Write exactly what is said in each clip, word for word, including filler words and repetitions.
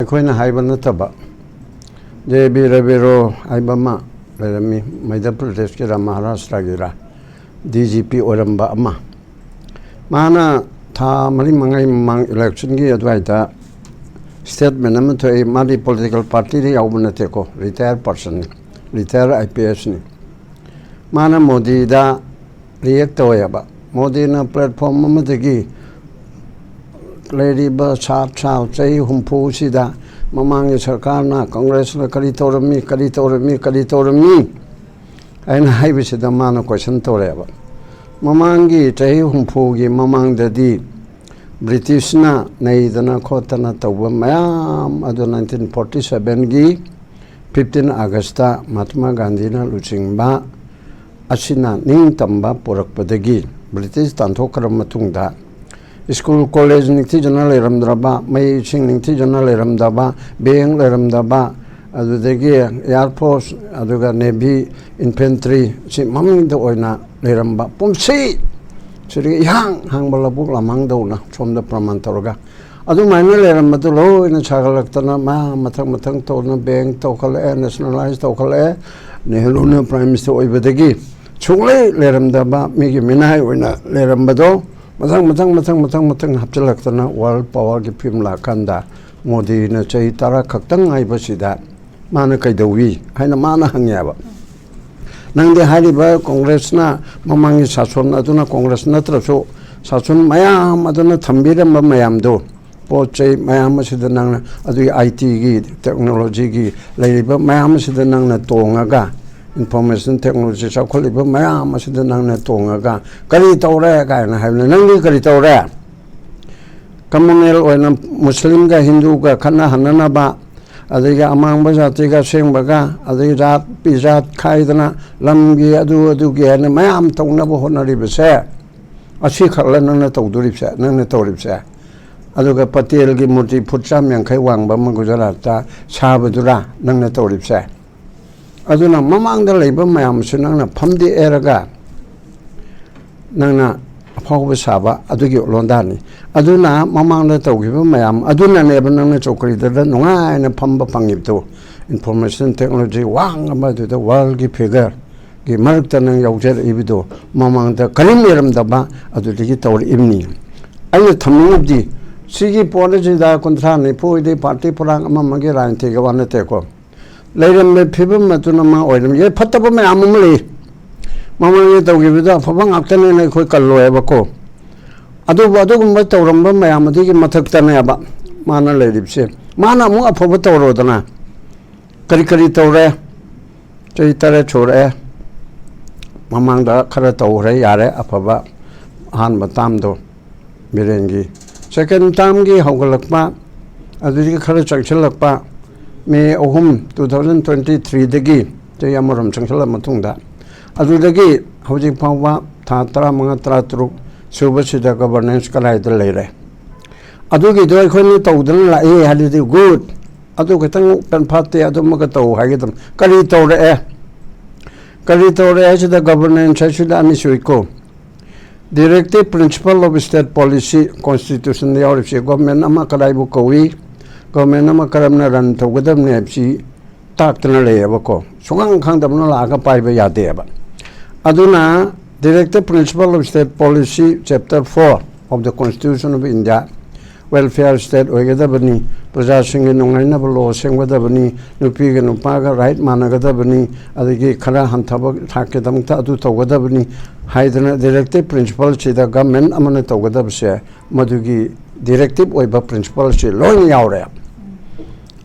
ꯑꯩꯈꯣꯏꯅ ꯍꯥꯏꯕ ꯅꯠꯇꯕ, ꯖꯦ ꯕꯤ ꯔꯕꯤꯔꯣ ꯍꯥꯏꯕ ꯑꯃ ꯂꯩꯔꯝꯃꯤ, ꯃꯙ꯭ꯌ ꯄ꯭ꯔꯗꯦꯁꯀꯤꯔ ꯃꯍꯥꯔꯥꯁꯇ꯭ꯔꯒꯤꯔ ꯗꯤ ꯖꯤ ꯄꯤ ꯑꯣꯏꯔꯝꯕ ꯑꯃ, ꯃꯥꯅ ꯊꯥ ꯃꯔꯤ ꯃꯉꯥꯒꯤ ꯃꯃꯥꯡ ꯏꯂꯦꯛꯁꯟꯒꯤ ꯑꯗꯨꯋꯥꯏꯗ ꯁ꯭ꯇꯦꯠꯃꯦꯟ ꯑꯃ ꯊꯣꯛꯏ꯫ ꯃꯥꯗꯤ ꯄꯣꯂꯤꯇꯤꯀꯦꯜ ꯄꯥꯔꯇꯤꯗ ꯌꯥꯎꯕ ꯅꯠꯇꯦꯀꯣ, ꯔꯤꯇꯥꯌꯔ ꯄꯥꯔꯁꯟꯅꯤ, ꯔꯤꯇꯥꯌꯔ ꯑꯥꯏ ꯄꯤ ꯑꯦꯁꯅꯤ꯫ ꯃꯥꯅ ꯃꯣꯗꯤꯗ ꯔꯤꯌꯦꯛ ꯇꯧꯋꯦꯕ꯫ ꯃꯣꯗꯤꯅ ꯄ꯭ꯂꯦꯠꯐꯣꯝ ꯑꯃꯗꯒꯤ ꯂꯩꯔꯤꯕ ꯁꯥꯠ ꯁꯥꯜ ꯆꯍꯤ ꯍꯨꯝꯐꯨꯁꯤꯗ ꯃꯃꯥꯡꯒꯤ ꯁꯔꯀꯥꯔꯅ ꯀꯪꯒ꯭ꯔꯦꯁꯅ ꯀꯔꯤ ꯇꯧꯔꯝꯃꯤ, ꯀꯔꯤ ꯇꯧꯔꯝꯃꯤ, ꯀꯔꯤ ꯇꯧꯔꯝꯃꯤ ꯍꯥꯏꯅ ꯍꯥꯏꯕꯁꯤꯗ ꯃꯥꯅ ꯀꯣꯏꯁꯟ ꯇꯧꯔꯛꯑꯦꯕ꯫ ꯃꯃꯥꯡꯒꯤ ꯆꯍꯤ ꯍꯨꯝꯐꯨꯒꯤ ꯃꯃꯥꯡꯗꯗꯤ ꯕ꯭ꯔꯤꯇꯤꯁꯅ ꯅꯩꯗꯅ ꯈꯣꯠꯇꯅ ꯇꯧꯕ ꯃꯌꯥꯝ ꯑꯗꯨ ꯅꯥꯏꯟꯇꯤꯟ ꯐꯣꯔꯇꯤ ꯁꯕꯦꯟꯒꯤ ꯐꯤꯐꯇꯤꯟ ꯑꯥꯒꯁꯇ ꯃꯍꯥꯇꯃꯥ ꯒꯥꯟꯙꯤꯅ ꯂꯨꯆꯤꯡꯕ ꯑꯁꯤꯅ ꯅꯤꯡꯇꯝꯕ ꯄꯨꯔꯛꯄꯗꯒꯤ ꯕ꯭ꯔꯤꯇꯤꯁ ꯇꯥꯟꯊꯣꯛꯈ꯭ꯔ ꯃꯇꯨꯡꯗ ꯁ꯭ꯀꯨꯜ ꯀꯣꯂꯦꯖ ꯅꯤꯡꯊꯤꯖꯅ ꯂꯩꯔꯝꯗ꯭ꯔꯕ, ꯃꯩ ꯏꯁꯤꯡ ꯅꯤꯡꯊꯤꯖꯅ ꯂꯩꯔꯝꯗꯕ, ꯕꯦꯡ ꯂꯩꯔꯝꯗꯕ, ꯑꯗꯨꯗꯒꯤ ꯑꯦꯌꯥꯔ ꯐꯣꯔꯁ, ꯑꯗꯨꯒ ꯅꯦꯚꯤ, ꯏꯟꯐꯦꯟꯇ꯭ꯔꯤ ꯁꯤ ꯃꯃꯤꯡꯗ ꯑꯣꯏꯅ ꯂꯩꯔꯝꯕ ꯄꯨꯝꯁꯤ ꯁꯤꯗꯒꯤ ꯏꯍꯥꯡ ꯍꯥꯡꯕ ꯂꯧꯕꯨꯛ ꯂꯝꯍꯥꯡꯗꯧꯅ ꯁꯣꯝꯗ ꯄ꯭ꯔꯃꯥꯟ ꯇꯧꯔꯒ ꯑꯗꯨꯃꯥꯏꯅ ꯂꯩꯔꯝꯕꯗꯨ ꯂꯣꯏꯅ ꯁꯥꯒꯠꯂꯛꯇꯅ ꯃꯌꯥꯝ ꯃꯊꯪ ꯃꯊꯪ ꯇꯧꯗꯅ ꯕꯦꯡ ꯇꯧꯈꯠꯂꯛꯑꯦ, ꯅꯦꯁꯅꯦꯂꯥꯏꯁ ꯇꯧꯈꯠꯂꯛꯑꯦ꯫ ꯅꯦꯍꯔꯨꯅ ꯄ꯭ꯔꯥꯏꯝ ꯃꯤꯅꯤꯁꯇꯔ ꯑꯣꯏꯕꯗꯒꯤ ꯁꯨꯡꯂꯩ ꯂꯩꯔꯝꯗꯕ ꯃꯤꯒꯤ ꯃꯤꯅꯥꯏ ꯑꯣꯏꯅ ꯂꯩꯔꯝꯕꯗꯣ ꯃꯊꯪ ꯃꯊꯪ ꯃꯊꯪ ꯃꯊꯪ ꯃꯊꯪ ꯍꯥꯞꯆꯤꯜꯂꯛꯇꯅ ꯋꯥꯔꯜ ꯄꯋꯥꯔꯒꯤ ꯐꯤꯕꯝ ꯂꯥꯛꯀꯥꯟꯗ ꯃꯣꯗꯤꯅ ꯆꯍꯤ ꯇꯔꯥ ꯈꯛꯇꯪ ꯉꯥꯏꯕꯁꯤꯗ ꯃꯥꯅ ꯀꯩꯗꯧꯏ ꯍꯥꯏꯅ ꯃꯥꯅ ꯍꯪꯉꯦꯕ꯫ ꯅꯪꯗꯤ ꯍꯥꯏꯔꯤꯕ ꯀꯣꯡꯒ꯭ꯔꯦꯁꯅ ꯃꯃꯥꯡꯒꯤ ꯁꯥꯁꯣꯟ ꯑꯗꯨꯅ ꯀꯣꯡꯒ꯭ꯔꯦꯁ ꯅꯠꯇ꯭ꯔꯁꯨ ꯁꯥꯁꯣꯟ ꯃꯌꯥꯝ ꯑꯗꯨꯅ ꯊꯝꯕꯤꯔꯝꯕ ꯃꯌꯥꯝꯗꯣ, ꯄꯣꯠ ꯆꯩ ꯃꯌꯥꯝ ꯑꯁꯤꯗ ꯅꯪꯅ ꯑꯗꯨꯒꯤ ꯑꯥꯏ ꯇꯤꯒꯤ ꯇꯦꯛꯅꯣꯂꯣꯖꯤꯒꯤ ꯂꯩꯔꯤꯕ ꯃꯌꯥꯝ ꯑꯁꯤꯗ ꯅꯪꯅ ꯇꯣꯡꯉꯒ, ꯏꯟꯐꯣꯔꯃꯦꯁꯟ ꯇꯦꯛꯅꯣꯂꯣꯖꯤ ꯆꯥꯎꯈꯠꯂꯤꯕ ꯃꯌꯥꯝ ꯑꯁꯤꯗ ꯅꯪꯅ ꯇꯣꯡꯉꯒ ꯀꯔꯤ ꯇꯧꯔꯦ ꯀꯥꯏꯅ ꯍꯥꯏꯕꯅ ꯅꯪꯗꯤ ꯀꯔꯤ ꯇꯧꯔꯦ? ꯀꯃꯟꯋꯦꯜ ꯑꯣꯏꯅ ꯃꯨꯁꯂꯤꯝꯒ ꯍꯤꯟꯗꯨꯒ ꯈꯠꯅ ꯍꯟꯅꯅꯕ, ꯑꯗꯒꯤ ꯑꯃꯥꯡꯕ ꯖꯥꯇꯤꯒ ꯑꯁꯦꯡꯕꯒ, ꯑꯗꯒꯤ ꯖꯥꯠ ꯄꯤꯖꯥꯠ ꯈꯥꯏꯗꯅ ꯂꯝꯒꯤ ꯑꯗꯨ ꯑꯗꯨꯒꯤ ꯍꯥꯏꯅ ꯃꯌꯥꯝ ꯇꯧꯅꯕ ꯍꯣꯠꯅꯔꯤꯕꯁꯦ, ꯑꯁꯤꯈꯛꯂ ꯅꯪꯅ ꯇꯧꯗꯣꯔꯤꯕꯁꯦ, ꯅꯪꯅ ꯇꯧꯔꯤꯕꯁꯦ? ꯑꯗꯨꯒ ꯄꯇꯦꯜꯒꯤ ꯃꯨꯔꯇꯤ ꯐꯨꯠ ꯆꯥꯝ ꯌꯥꯡꯈꯩ ꯋꯥꯡꯕ ꯑꯃ ꯒꯨꯖꯔꯥꯠꯇ ꯁꯥꯕꯗꯨꯔꯥ ꯅꯪꯅ ꯇꯧꯔꯤꯕꯁꯦ? ꯑꯗꯨꯅ ꯃꯃꯥꯡꯗ ꯂꯩꯕ ꯃꯌꯥꯝꯁꯨ ꯅꯪꯅ ꯐꯝꯗꯦꯛꯑꯦꯔꯒ ꯅꯪꯅ ꯑꯐꯥꯎꯕ ꯁꯥꯕ ꯑꯗꯨꯒꯤ ꯂꯣꯟꯗꯥꯅꯤ꯫ ꯑꯗꯨꯅ ꯃꯃꯥꯡꯗ ꯇꯧꯈꯤꯕ ꯃꯌꯥꯝ ꯑꯗꯨꯅꯅꯦꯕ ꯅꯪꯅ ꯆꯧꯀ꯭ꯔꯤꯗꯨꯗ ꯅꯨꯡꯉꯥꯏꯅ ꯐꯝꯕ ꯐꯪꯉꯤꯕꯗꯣ꯫ Information technology ꯋꯥꯡ ꯑꯃ ꯑꯗꯨꯗ worldꯒꯤ figureꯒꯤ ꯃꯔꯛꯇ ꯅꯪ ꯌꯥꯎꯖꯔꯛꯏꯕꯗꯣ ꯃꯃꯥꯡꯗ ꯀꯔꯤꯝ ꯂꯩꯔꯝꯗꯕ ꯑꯗꯨꯗꯒꯤ ꯇꯧꯔꯛꯏꯕꯅꯤ꯫ ꯑꯩꯅ ꯊꯝꯅꯤꯡꯉꯤꯕꯗꯤ ꯁꯤꯒꯤ ꯄꯣꯠ ꯑꯁꯤꯗ ꯀꯨꯟꯊ꯭ꯔꯥ ꯅꯤꯐꯨ ꯑꯣꯏꯗꯤ ꯄꯥꯔꯇꯤ ꯄꯨꯔꯥꯡ ꯑꯃ ꯑꯃꯒꯤ ꯔꯥꯖꯅꯤꯇꯤꯒꯤ ꯋꯥ ꯅꯠꯇꯦꯀꯣ꯫ ꯂꯩꯔꯝꯕ ꯐꯤꯕꯝ ꯑꯗꯨꯅ ꯃꯥ ꯑꯣꯏꯔꯝꯃꯤ꯫ ꯌꯥꯏ, ꯐꯠꯇꯕ ꯃꯌꯥꯝ ꯑꯃ ꯂꯩ꯫ ꯃꯃꯥꯡꯗ ꯇꯧꯈꯤꯕꯗ ꯑꯐꯕ ꯉꯥꯛꯇꯅꯦꯅ ꯑꯩꯈꯣꯏ ꯀꯜꯂꯣꯏꯕꯀꯣ꯫ ꯑꯗꯨꯕꯨ ꯑꯗꯨꯒꯨꯝꯕ ꯇꯧꯔꯝꯕ ꯃꯌꯥꯝ ꯑꯗꯨꯒꯤ ꯃꯊꯛꯇꯅꯦꯕ ꯃꯥꯅ ꯂꯩꯔꯤꯕꯁꯦ꯫ ꯃꯥꯅ ꯑꯃꯨꯛ ꯑꯐꯕ ꯇꯧꯔꯣꯗꯅ꯫ ꯀꯔꯤ ꯀꯔꯤ ꯇꯧꯔꯦ? ꯆꯍꯤ ꯇꯔꯦꯠ ꯁꯨꯔꯛꯑꯦ꯫ ꯃꯃꯥꯡꯗ ꯈꯔ ꯇꯧꯈ꯭ꯔꯦ, ꯌꯥꯔꯦ, ꯑꯐꯕ ꯑꯍꯥꯟꯕ termꯗꯣ ꯕꯤꯔꯦꯟꯒꯤ꯫ Second termꯒꯤ ꯍꯧꯒꯠꯂꯛꯄ, ꯑꯗꯨꯗꯒꯤ ꯈꯔ ꯆꯪꯁꯤꯜꯂꯛꯄ, ꯃꯦ ꯑꯍꯨꯝ, two thousand twenty threeꯗꯒꯤ, ꯆꯍꯤ ꯑꯃꯔꯣꯝ ꯆꯪꯁꯤꯜꯂꯛꯑ ꯃꯇꯨꯡꯗ, ꯑꯗꯨꯗꯒꯤ ꯍꯧꯖꯤꯛ ꯐꯥꯎꯕ ꯊꯥ ꯇꯔꯥꯃꯉꯥ, ꯇꯔꯥꯇꯔꯨꯛ ꯁꯨꯕꯁꯤꯗ governance ꯀꯗꯥꯏꯗ ꯂꯩꯔꯦ? ꯑꯗꯨꯒꯤꯗꯣ ꯑꯩꯈꯣꯏꯅ ꯇꯧꯗꯅ ꯂꯥꯛꯏ ꯍꯥꯏꯔꯗꯤ good, ꯑꯗꯨ ꯈꯤꯇꯪ ꯀꯟꯐꯥꯠꯇꯦ, ꯑꯗꯨꯃꯒ ꯇꯧ ꯍꯥꯏꯒꯗꯕ꯫ ꯀꯔꯤ ꯇꯧꯔꯛꯑꯦ? ꯀꯔꯤ ꯇꯧꯔꯛꯑꯦ ꯍꯥꯏꯁꯤꯗ governance ꯍꯥꯏꯁꯤꯗ ꯑꯅꯤ ꯁꯨꯏꯀꯣ꯫ Directive principle of state policy constitutionꯗ ꯌꯥꯎꯔꯤꯕꯁꯤ government ꯑꯃ ꯀꯗꯥꯏꯕꯨ ꯀꯧꯏ, government ꯑꯃ ꯀꯔꯝꯅ run ꯇꯧꯒꯗꯕꯅꯤ ꯍꯥꯏꯕꯁꯤ ꯇꯥꯛꯇꯅ ꯂꯩꯌꯦꯕꯀꯣ꯫ ꯁꯨꯡꯈꯪ ꯈꯪꯗꯕꯅ ꯂꯥꯛꯑꯒ ꯄꯥꯏꯕ ꯌꯥꯗꯦꯕ꯫ ꯑꯗꯨꯅ Directive principle of state policy chapter four of the Constitution of India, welfare state ꯑꯣꯏꯒꯗꯕꯅꯤ, ꯄ꯭ꯔꯖꯥꯁꯤꯡꯒꯤ ꯅꯨꯡꯉꯥꯏꯅꯕ law ꯁꯦꯝꯒꯗꯕꯅꯤ, ꯅꯨꯄꯤꯒ ꯅꯨꯄꯥꯒ right ꯃꯥꯟꯅꯒꯗꯕꯅꯤ, ꯑꯗꯒꯤ ꯈꯔ ꯍꯟꯊꯕ ꯊꯥꯛꯀꯤꯗꯃꯛꯇ ꯑꯗꯨ ꯇꯧꯒꯗꯕꯅꯤ ꯍꯥꯏꯗꯅ directive principleꯁꯤꯗ government ꯑꯃꯅ ꯇꯧꯒꯗꯕꯁꯦ ꯃꯗꯨꯒꯤ directive ꯑꯣꯏꯕ principleꯁꯤ ꯂꯣꯏꯅ ꯌꯥꯎꯔꯦ꯫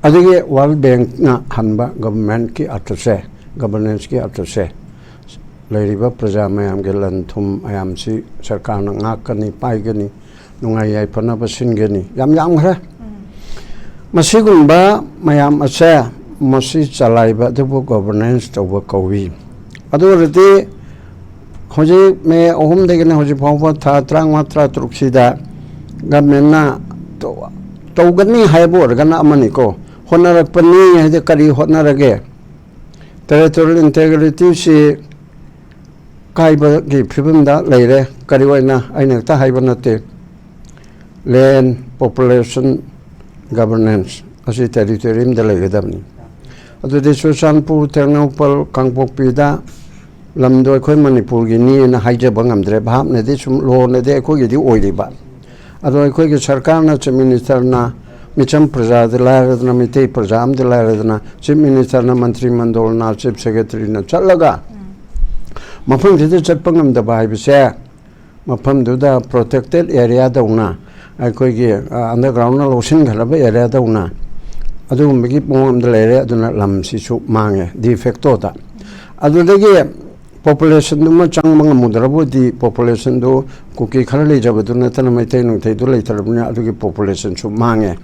ꯑꯗꯨꯒꯤ World Bankꯅ ꯍꯟꯕ governmentꯀꯤ ꯑꯔꯊꯁꯦ, governanceꯀꯤ ꯑꯔꯊꯁꯦ, ꯂꯩꯔꯤꯕ ꯄ꯭ꯔꯖꯥ ꯃꯌꯥꯝꯒꯤ ꯂꯟ ꯊꯨꯝ ꯃꯌꯥꯝꯁꯤ ꯁꯔꯀꯥꯔꯅ ꯉꯥꯛꯀꯅꯤ, ꯄꯥꯏꯒꯅꯤ, ꯅꯨꯡꯉꯥꯏ ꯌꯥꯏꯐꯅꯕ ꯁꯤꯟꯒꯅꯤ, ꯌꯥꯝ ꯌꯥꯝꯈ꯭ꯔꯦ꯫ ꯃꯁꯤꯒꯨꯝꯕ ꯃꯌꯥꯝ ꯑꯁꯦ, ꯃꯁꯤ ꯆꯂꯥꯏꯕ ꯑꯗꯨꯕꯨ governance ꯇꯧꯕ ꯀꯧꯏ꯫ ꯑꯗꯨ ꯑꯣꯏꯔꯗꯤ ꯍꯧꯖꯤꯛ ꯃꯦ ꯑꯍꯨꯝꯗꯒꯤꯅ ꯍꯧꯖꯤꯛ ꯐꯥꯎꯕ ꯊꯥ ꯇꯔꯥꯃꯉꯥ, ꯇꯔꯥꯇꯔꯨꯛꯁꯤꯗ governmentꯅ ꯇꯧ-, ꯇꯧꯒꯅꯤ ꯍꯥꯏꯕ ꯑꯣꯏꯔꯒꯅ ꯑꯃꯅꯤꯀꯣ, ꯍꯣꯠꯅꯔꯛꯄꯅꯤ ꯍꯥꯏꯗꯤ ꯀꯔꯤ ꯍꯣꯠꯅꯔꯒꯦ? Territorial integrityꯁꯤ ꯀꯥꯏꯕꯒꯤ ꯐꯤꯕꯝꯗ ꯂꯩꯔꯦ꯫ ꯀꯔꯤ ꯑꯣꯏꯅ? ꯑꯩꯅ ꯍꯦꯛꯇ ꯍꯥꯏꯕ ꯅꯠꯇꯦ, land, population, governance ꯑꯁꯤ territory ꯑꯃꯗ ꯂꯩꯒꯗꯕꯅꯤ꯫ ꯑꯗꯨꯗꯤ ꯆꯨꯔꯆꯥꯟꯄꯨꯔ, ꯇꯦꯡꯅꯧꯄꯜ, ꯀꯥꯡꯄꯣꯛꯄꯤꯗ ꯂꯝꯗꯣ ꯑꯩꯈꯣꯏ ꯃꯅꯤꯄꯨꯔꯒꯤꯅꯤꯅ ꯍꯥꯏꯖꯕ ꯉꯝꯗ꯭ꯔꯦ꯫ ꯚꯥꯞꯅꯗꯤ ꯁꯨꯝ ꯂꯣꯅꯗꯤ ꯑꯩꯈꯣꯏꯒꯤꯗꯤ ꯑꯣꯏꯔꯤꯕ꯫ ꯑꯗꯣ ꯑꯩꯈꯣꯏꯒꯤ ꯁꯔꯀꯥꯔꯅ, ꯆꯤꯐ ꯃꯤꯅꯤꯁꯇꯔꯅ, ꯃꯤꯆꯝ ꯄ꯭ꯔꯖꯥꯗ ꯂꯥꯏꯔꯗꯅ, ꯃꯤꯇꯩ ꯄ꯭ꯔꯖꯥ ꯑꯃꯗ ꯂꯥꯏꯔꯗꯅ, ꯆꯤꯐ ꯃꯤꯅꯤꯁꯇꯔꯅ, ꯃꯟꯇ꯭ꯔꯤ ꯃꯟꯗꯣꯜꯅ, ꯆꯤꯐ ꯁꯦꯀ꯭ꯔꯦꯇꯔꯤꯅ ꯆꯠꯂꯒ ꯃꯐꯝꯁꯤꯗ ꯆꯠꯄ ꯉꯝꯗꯕ ꯍꯥꯏꯕꯁꯦ, ꯃꯐꯝꯗꯨꯗ protected areaꯗꯧꯅ, ꯑꯩꯈꯣꯏꯒꯤ ꯑꯟꯗꯔꯒ꯭ꯔꯥꯎꯟꯅ ꯂꯧꯁꯤꯟꯈ꯭ꯔꯕ areaꯗꯧꯅ ꯑꯗꯨꯒꯨꯝꯕꯒꯤ ꯃꯑꯣꯡ ꯑꯃꯗ ꯂꯩꯔꯦ꯫ ꯑꯗꯨꯅ ꯂꯝꯁꯤꯁꯨ ꯃꯥꯡꯉꯦ de factoꯗ꯫ ꯑꯗꯨꯗꯒꯤ populationꯗꯨꯃ ꯆꯪꯕ ꯉꯝꯃꯨꯗ꯭ꯔꯕꯨꯗꯤ, populationꯗꯨ ꯀꯨꯀꯤ ꯈꯔ ꯂꯩꯖꯕꯗꯨ ꯅꯠꯇꯅ ꯃꯩꯇꯩ ꯅꯨꯡꯇꯩꯗꯨ ꯂꯩꯇ꯭ꯔꯕꯅꯤꯅ ꯑꯗꯨꯒꯤ populationꯁꯨ ꯃꯥꯡꯉꯦ,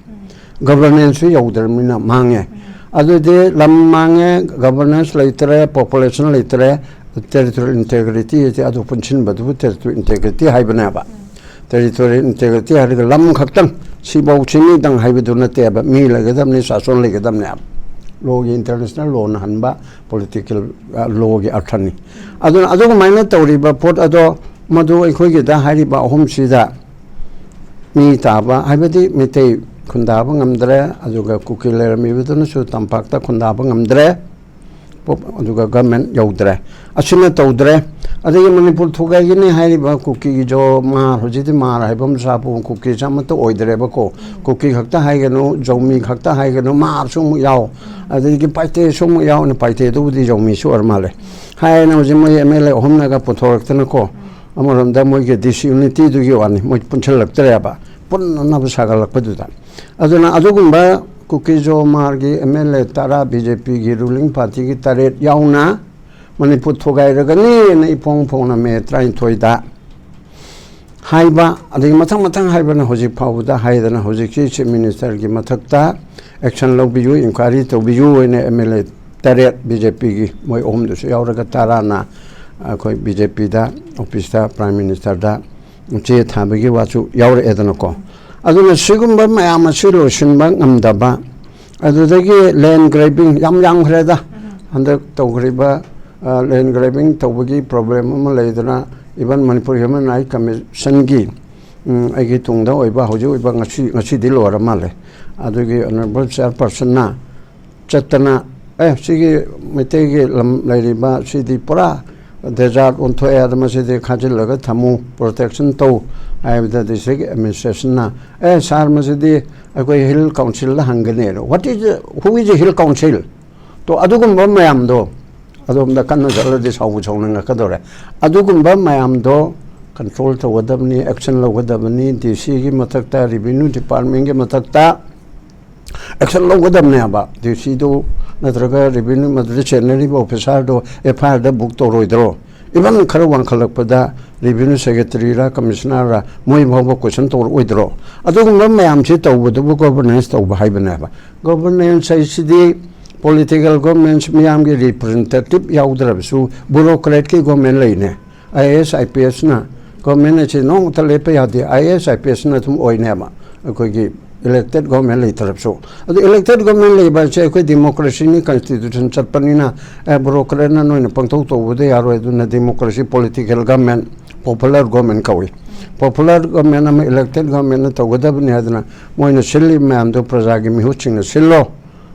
governanceꯁꯨ ꯌꯧꯗ꯭ꯔꯕꯅꯤꯅ ꯃꯥꯡꯉꯦ꯫ ꯑꯗꯨꯗꯤ ꯂꯝ ꯃꯥꯡꯉꯦ, governance ꯂꯩꯇ꯭ꯔꯦ, population ꯂꯩꯇ꯭ꯔꯦ, territorial integrity ꯍꯥꯏꯁꯦ ꯑꯗꯨ ꯄꯨꯟꯁꯤꯟꯕꯗꯨꯕꯨ territorial integrity ꯍꯥꯏꯕꯅꯦꯕ꯫ Territorial integrity ꯍꯥꯏꯔꯒ ꯂꯝ ꯈꯛꯇꯪ, ꯁꯤꯐꯧ ꯁꯤꯅꯤꯗꯪ ꯍꯥꯏꯕꯗꯨ ꯅꯠꯇꯦꯕ, ꯃꯤ ꯂꯩꯒꯗꯕꯅꯤ, ꯁꯥꯁꯣꯟ ꯂꯩꯒꯗꯕꯅꯦꯕ꯫ Lawꯒꯤ, international lawꯅ ꯍꯟꯕ political lawꯒꯤ ꯑꯔꯊꯅꯤ꯫ ꯑꯗꯨꯅ ꯑꯗꯨꯃꯥꯏꯅ ꯇꯧꯔꯤꯕ ꯄꯣꯠ ꯑꯗꯣ, ꯃꯗꯨ ꯑꯩꯈꯣꯏꯒꯤꯗ ꯍꯥꯏꯔꯤꯕ ꯑꯍꯨꯝꯁꯤꯗ ꯃꯤ ꯇꯥꯕ, ꯍꯥꯏꯕꯗꯤ ꯃꯤꯇꯩ ꯈꯨꯟꯗꯥꯕ ꯉꯝꯗ꯭ꯔꯦ, ꯑꯗꯨꯒ ꯀꯨꯀꯤ ꯂꯩꯔꯝꯃꯤꯕꯗꯨꯅꯁꯨ ꯇꯝꯄꯥꯛꯇ ꯈꯨꯟꯗꯥꯕ ꯉꯝꯗ꯭ꯔꯦ, ꯑꯗꯨꯒ government ꯌꯧꯗ꯭ꯔꯦ, ꯑꯁꯤꯅ ꯇꯧꯗ꯭ꯔꯦ꯫ ꯑꯗꯒꯤ ꯃꯅꯤꯄꯨꯔ ꯊꯨꯒꯥꯏꯒꯅꯤ ꯍꯥꯏꯔꯤꯕ ꯀꯨꯀꯤꯒꯤ ꯖꯣ ꯃꯥꯔ, ꯍꯧꯖꯤꯛꯇꯤ ꯃꯥꯔ ꯍꯥꯏꯕ ꯑꯃ ꯁꯥꯄꯣꯟ ꯀꯨꯀꯤꯁꯦ ꯑꯃꯠꯇ ꯑꯣꯏꯗ꯭ꯔꯦꯕꯀꯣ꯫ ꯀꯨꯀꯤ ꯈꯛꯇ ꯍꯥꯏꯒꯅꯨ, ꯖꯧꯃꯤ ꯈꯛꯇ ꯍꯥꯏꯒꯅꯨ, ꯃꯥꯔꯁꯨ ꯑꯃꯨꯛ ꯌꯥꯎ, ꯑꯗꯒꯤ ꯄꯥꯏꯇꯦꯁꯨ ꯑꯃꯨꯛ ꯌꯥꯎꯅ, ꯄꯥꯏꯇꯦꯗꯨꯕꯨꯗꯤ ꯖꯧꯃꯤꯁꯨ ꯑꯣꯏꯔ ꯃꯥꯜꯂꯦ꯫ ꯍꯥꯏꯅ ꯍꯧꯖꯤꯛ ꯃꯣꯏ MLA ꯑꯍꯨꯝꯅꯒ ꯄꯨꯊꯣꯔꯛꯇꯅꯀꯣ, ꯑꯃꯔꯣꯝꯗ ꯃꯣꯏꯒꯤ disunityꯗꯨꯒꯤ ꯋꯥꯅꯤ, ꯃꯣꯏ ꯄꯨꯟꯁꯤꯜꯂꯛꯇ꯭ꯔꯦꯕ, ꯄꯨꯟꯅꯅꯕ ꯁꯥꯒꯠꯂꯛꯄꯗꯨꯗ꯫ ꯑꯗꯨꯅ ꯑꯗꯨꯒꯨꯝꯕ ꯀꯨꯀꯤ ꯖꯣ ꯃꯥꯔꯒꯤ MLA ꯇꯔꯥ, BJPꯒꯤ ruling partyꯒꯤ ꯇꯔꯦꯠ ꯌꯥꯎꯅ ꯃꯅꯤꯄꯨꯔ ꯊꯨꯒꯥꯏꯔꯒꯅꯤꯅ ꯏꯐꯣꯡ ꯐꯣꯡꯅ ꯃꯦ ꯇꯔꯥꯅꯤꯊꯣꯏꯗ ꯍꯥꯏꯕ, ꯑꯗꯒꯤ ꯃꯊꯪ ꯃꯊꯪ ꯍꯥꯏꯕꯅ ꯍꯧꯖꯤꯛ ꯐꯥꯎꯕꯗ ꯍꯥꯏꯗꯅ ꯍꯧꯖꯤꯛꯀꯤ chief ministerꯒꯤ ꯃꯊꯛꯇ action ꯂꯧꯕꯤꯌꯨ, inquiry ꯇꯧꯕꯤꯌꯨ ꯍꯥꯏꯅ MLA ꯇꯔꯦꯠ, BJPꯒꯤ ꯃꯣꯏ ꯑꯍꯨꯝꯗꯨꯁꯨ ꯌꯥꯎꯔꯒ ꯇꯔꯥꯅ ꯑꯩꯈꯣꯏ BJPꯗ, officeꯇ, prime ministerꯗ ꯆꯦ ꯊꯥꯕꯒꯤ ꯋꯥꯁꯨ ꯌꯥꯎꯔꯛꯑꯦꯗꯅꯀꯣ꯫ ꯑꯗꯨꯅ ꯁꯤꯒꯨꯝꯕ ꯃꯌꯥꯝ ꯑꯁꯤ ꯂꯣꯏꯁꯤꯟꯕ ꯉꯝꯗꯕ, ꯑꯗꯨꯗꯒꯤ land grabbing ꯌꯥꯝ ꯌꯥꯝꯈ꯭ꯔꯦꯗ꯫ ꯍꯟꯗꯛ ꯇꯧꯈ꯭ꯔꯤꯕ ꯂꯦꯟ ꯒ꯭ꯔꯦꯕꯤꯡ ꯇꯧꯕꯒꯤ ꯄ꯭ꯔꯣꯕ꯭ꯂꯦꯝ ꯑꯃ ꯂꯩꯗꯅ, ꯏꯚꯟ ꯃꯅꯤꯄꯨꯔ ꯍ꯭ꯌꯨꯃꯦꯟ ꯔꯥꯏꯠ ꯀꯃꯤꯁꯟꯒꯤ, ꯎꯝ, ꯑꯩꯒꯤ ꯇꯨꯡꯗ ꯑꯣꯏꯕ, ꯍꯧꯖꯤꯛ ꯑꯣꯏꯕ, ꯉꯁꯤ, ꯉꯁꯤꯗꯤ ꯂꯣꯏꯔ ꯃꯥꯜꯂꯦ, ꯑꯗꯨꯒꯤ ꯑꯣꯅꯔꯦꯕꯜ ꯆꯤꯌꯔꯄꯔꯁꯟꯅ ꯆꯠꯇꯅ, "ꯑꯦ, ꯁꯤꯒꯤ ꯃꯩꯇꯩꯒꯤ ꯂꯝ ꯂꯩꯔꯤꯕ ꯁꯤꯗꯤ ꯄꯨꯔꯥ ꯗꯦꯖꯥꯔꯠ ꯑꯣꯟꯊꯣꯛꯑꯦ, ꯑꯗ ꯃꯁꯤꯗꯤ ꯈꯥꯖꯤꯜꯂꯒ ꯊꯝꯃꯨ, ꯄ꯭ꯔꯣꯇꯦꯛꯁꯟ ꯇꯧ" ꯍꯥꯏꯕꯗ ꯗꯤꯁꯇ꯭ꯔꯤꯛ ꯑꯦꯗꯃꯤꯅꯤꯁꯇ꯭ꯔꯦꯁꯟꯅ, "ꯑꯦ ꯁꯥꯔ, ꯃꯁꯤꯗꯤ ꯑꯩꯈꯣꯏ ꯍꯤꯜ ꯀꯥꯎꯟꯁꯤꯜꯗ ꯍꯪꯒꯅꯤ"꯫ What is, who is hill council? ꯇꯣ, ꯑꯗꯨꯒꯨꯝꯕ ꯃꯌꯥꯝꯗꯣ ꯑꯗꯣꯝꯗ ꯀꯟꯅ ꯆꯠꯂꯗꯤ ꯁꯥꯎꯕ ꯁꯥꯎꯅꯤꯡꯉꯛꯀꯗꯧꯔꯦ꯫ ꯑꯗꯨꯒꯨꯝꯕ ꯃꯌꯥꯝꯗꯣ ꯀꯟꯇ꯭ꯔꯣꯜ ꯇꯧꯒꯗꯕꯅꯤ, ꯑꯦꯛꯁꯟ ꯂꯧꯒꯗꯕꯅꯤ꯫ ꯗꯤ ꯁꯤꯒꯤ ꯃꯊꯛꯇ, ꯔꯦꯚꯤꯅ꯭ꯌꯨ ꯗꯤꯄꯥꯔꯠꯃꯦꯟꯒꯤ ꯃꯊꯛꯇ ꯑꯦꯛꯁꯟ ꯂꯧꯒꯗꯕꯅꯦꯕ꯫ ꯗꯤ ꯁꯤꯗꯣ ꯅꯠꯇ꯭ꯔꯒ ꯔꯦꯚꯤꯅ꯭ꯌꯨ ꯃꯗꯨꯗ ꯆꯦꯟꯅꯔꯤꯕ ꯑꯣꯐꯤꯁꯥꯔꯗꯣ ꯑꯦꯐ ꯑꯥꯏ ꯑꯥꯔꯗ ꯕꯨꯛ ꯇꯧꯔꯣꯏꯗ꯭ꯔꯣ? ꯏꯚꯟ ꯈꯔ ꯋꯥꯡꯈꯠꯂꯛꯄꯗ ꯔꯦꯚꯤꯅ꯭ꯌꯨ ꯁꯦꯀ꯭ꯔꯦꯇꯔꯤꯔ ꯀꯃꯤꯁꯅꯔ ꯃꯣꯏ ꯐꯥꯎꯕ ꯀꯣꯏꯁꯟ ꯇꯧꯔꯛꯑꯣꯏꯗ꯭ꯔꯣ? ꯑꯗꯨꯒꯨꯝꯕ ꯃꯌꯥꯝꯁꯤ ꯇꯧꯕꯗꯨꯕꯨ ꯒꯣꯚꯔꯅꯦꯟꯁ ꯇꯧꯕ ꯍꯥꯏꯕꯅꯦꯕ꯫ ꯒꯣꯚꯔꯅꯦꯟꯁ ꯍꯥꯏꯁꯤꯗꯤ ꯄꯣꯂꯤꯇꯤꯀꯦꯜ ꯒꯣꯚꯔꯅꯦꯟꯁ, ꯃꯤꯌꯥꯝꯒꯤ ꯔꯤꯄ꯭ꯔꯖꯦꯟꯇꯦꯇꯤꯚ ꯌꯥꯎꯗ꯭ꯔꯕꯁꯨ ꯕ꯭ꯌꯨꯔꯣꯀ꯭ꯔꯦꯠꯀꯤ ꯒꯣꯚꯔꯅꯃꯦꯟ ꯂꯩꯅꯦ꯫ I A S, I P ꯑꯦꯁꯅ ꯒꯣꯚꯔꯅꯃꯦꯟ ꯑꯁꯤ ꯅꯣꯡꯃꯇ ꯂꯦꯞꯄ ꯌꯥꯗꯦ꯫ I A S, I P ꯑꯦꯁꯅ ꯑꯗꯨꯝ ꯑꯣꯏꯅꯦꯕ, ꯑꯩꯈꯣꯏꯒꯤ ꯏꯂꯦꯛꯇꯦꯠ ꯒꯣꯚꯔꯅꯃꯦꯟ ꯂꯩꯇ꯭ꯔꯕꯁꯨ꯫ ꯑꯗꯨ ꯏꯂꯦꯛꯇꯦꯠ ꯒꯣꯚꯔꯅꯃꯦꯟ ꯂꯩꯕ ꯍꯥꯏꯁꯦ ꯑꯩꯈꯣꯏ ꯗꯦꯃꯣꯀ꯭ꯔꯦꯁꯤꯅꯤ, ꯀꯟꯁꯇꯤꯇ꯭ꯌꯨꯁꯟ ꯆꯠꯄꯅꯤꯅ, ꯑꯦ, ꯕ꯭ꯌꯨꯔꯣꯀ꯭ꯔꯦꯠꯅ ꯅꯣꯏꯅ ꯄꯪꯇꯧ ꯇꯧꯕꯗ ꯌꯥꯔꯣꯏ꯫ ꯑꯗꯨꯅ ꯗꯦꯃꯣꯀ꯭ꯔꯦꯁꯤ, ꯄꯣꯂꯤꯇꯤꯀꯦꯜ ꯒꯣꯚꯔꯅꯃꯦꯟ, ꯄꯣꯄꯨꯂꯔ ꯒꯣꯚꯔꯅꯃꯦꯟ ꯀꯧꯏ꯫ ꯄꯣꯄꯨꯂꯔ ꯒꯣꯚꯔꯅꯃꯦꯟ ꯑꯃ ꯏꯂꯦꯛꯇꯦꯠ ꯒꯣꯚꯔꯅꯃꯦꯟꯅ ꯇꯧꯒꯗꯕꯅꯤ ꯍꯥꯏꯗꯅ ꯃꯣꯏꯅ ꯁꯤꯜꯂꯤꯕ ꯃꯌꯥꯝꯗꯣ ꯄ꯭ꯔꯖꯥꯒꯤ ꯃꯤꯍꯨꯠꯁꯤꯡꯅ ꯁꯤꯜꯂꯣ꯫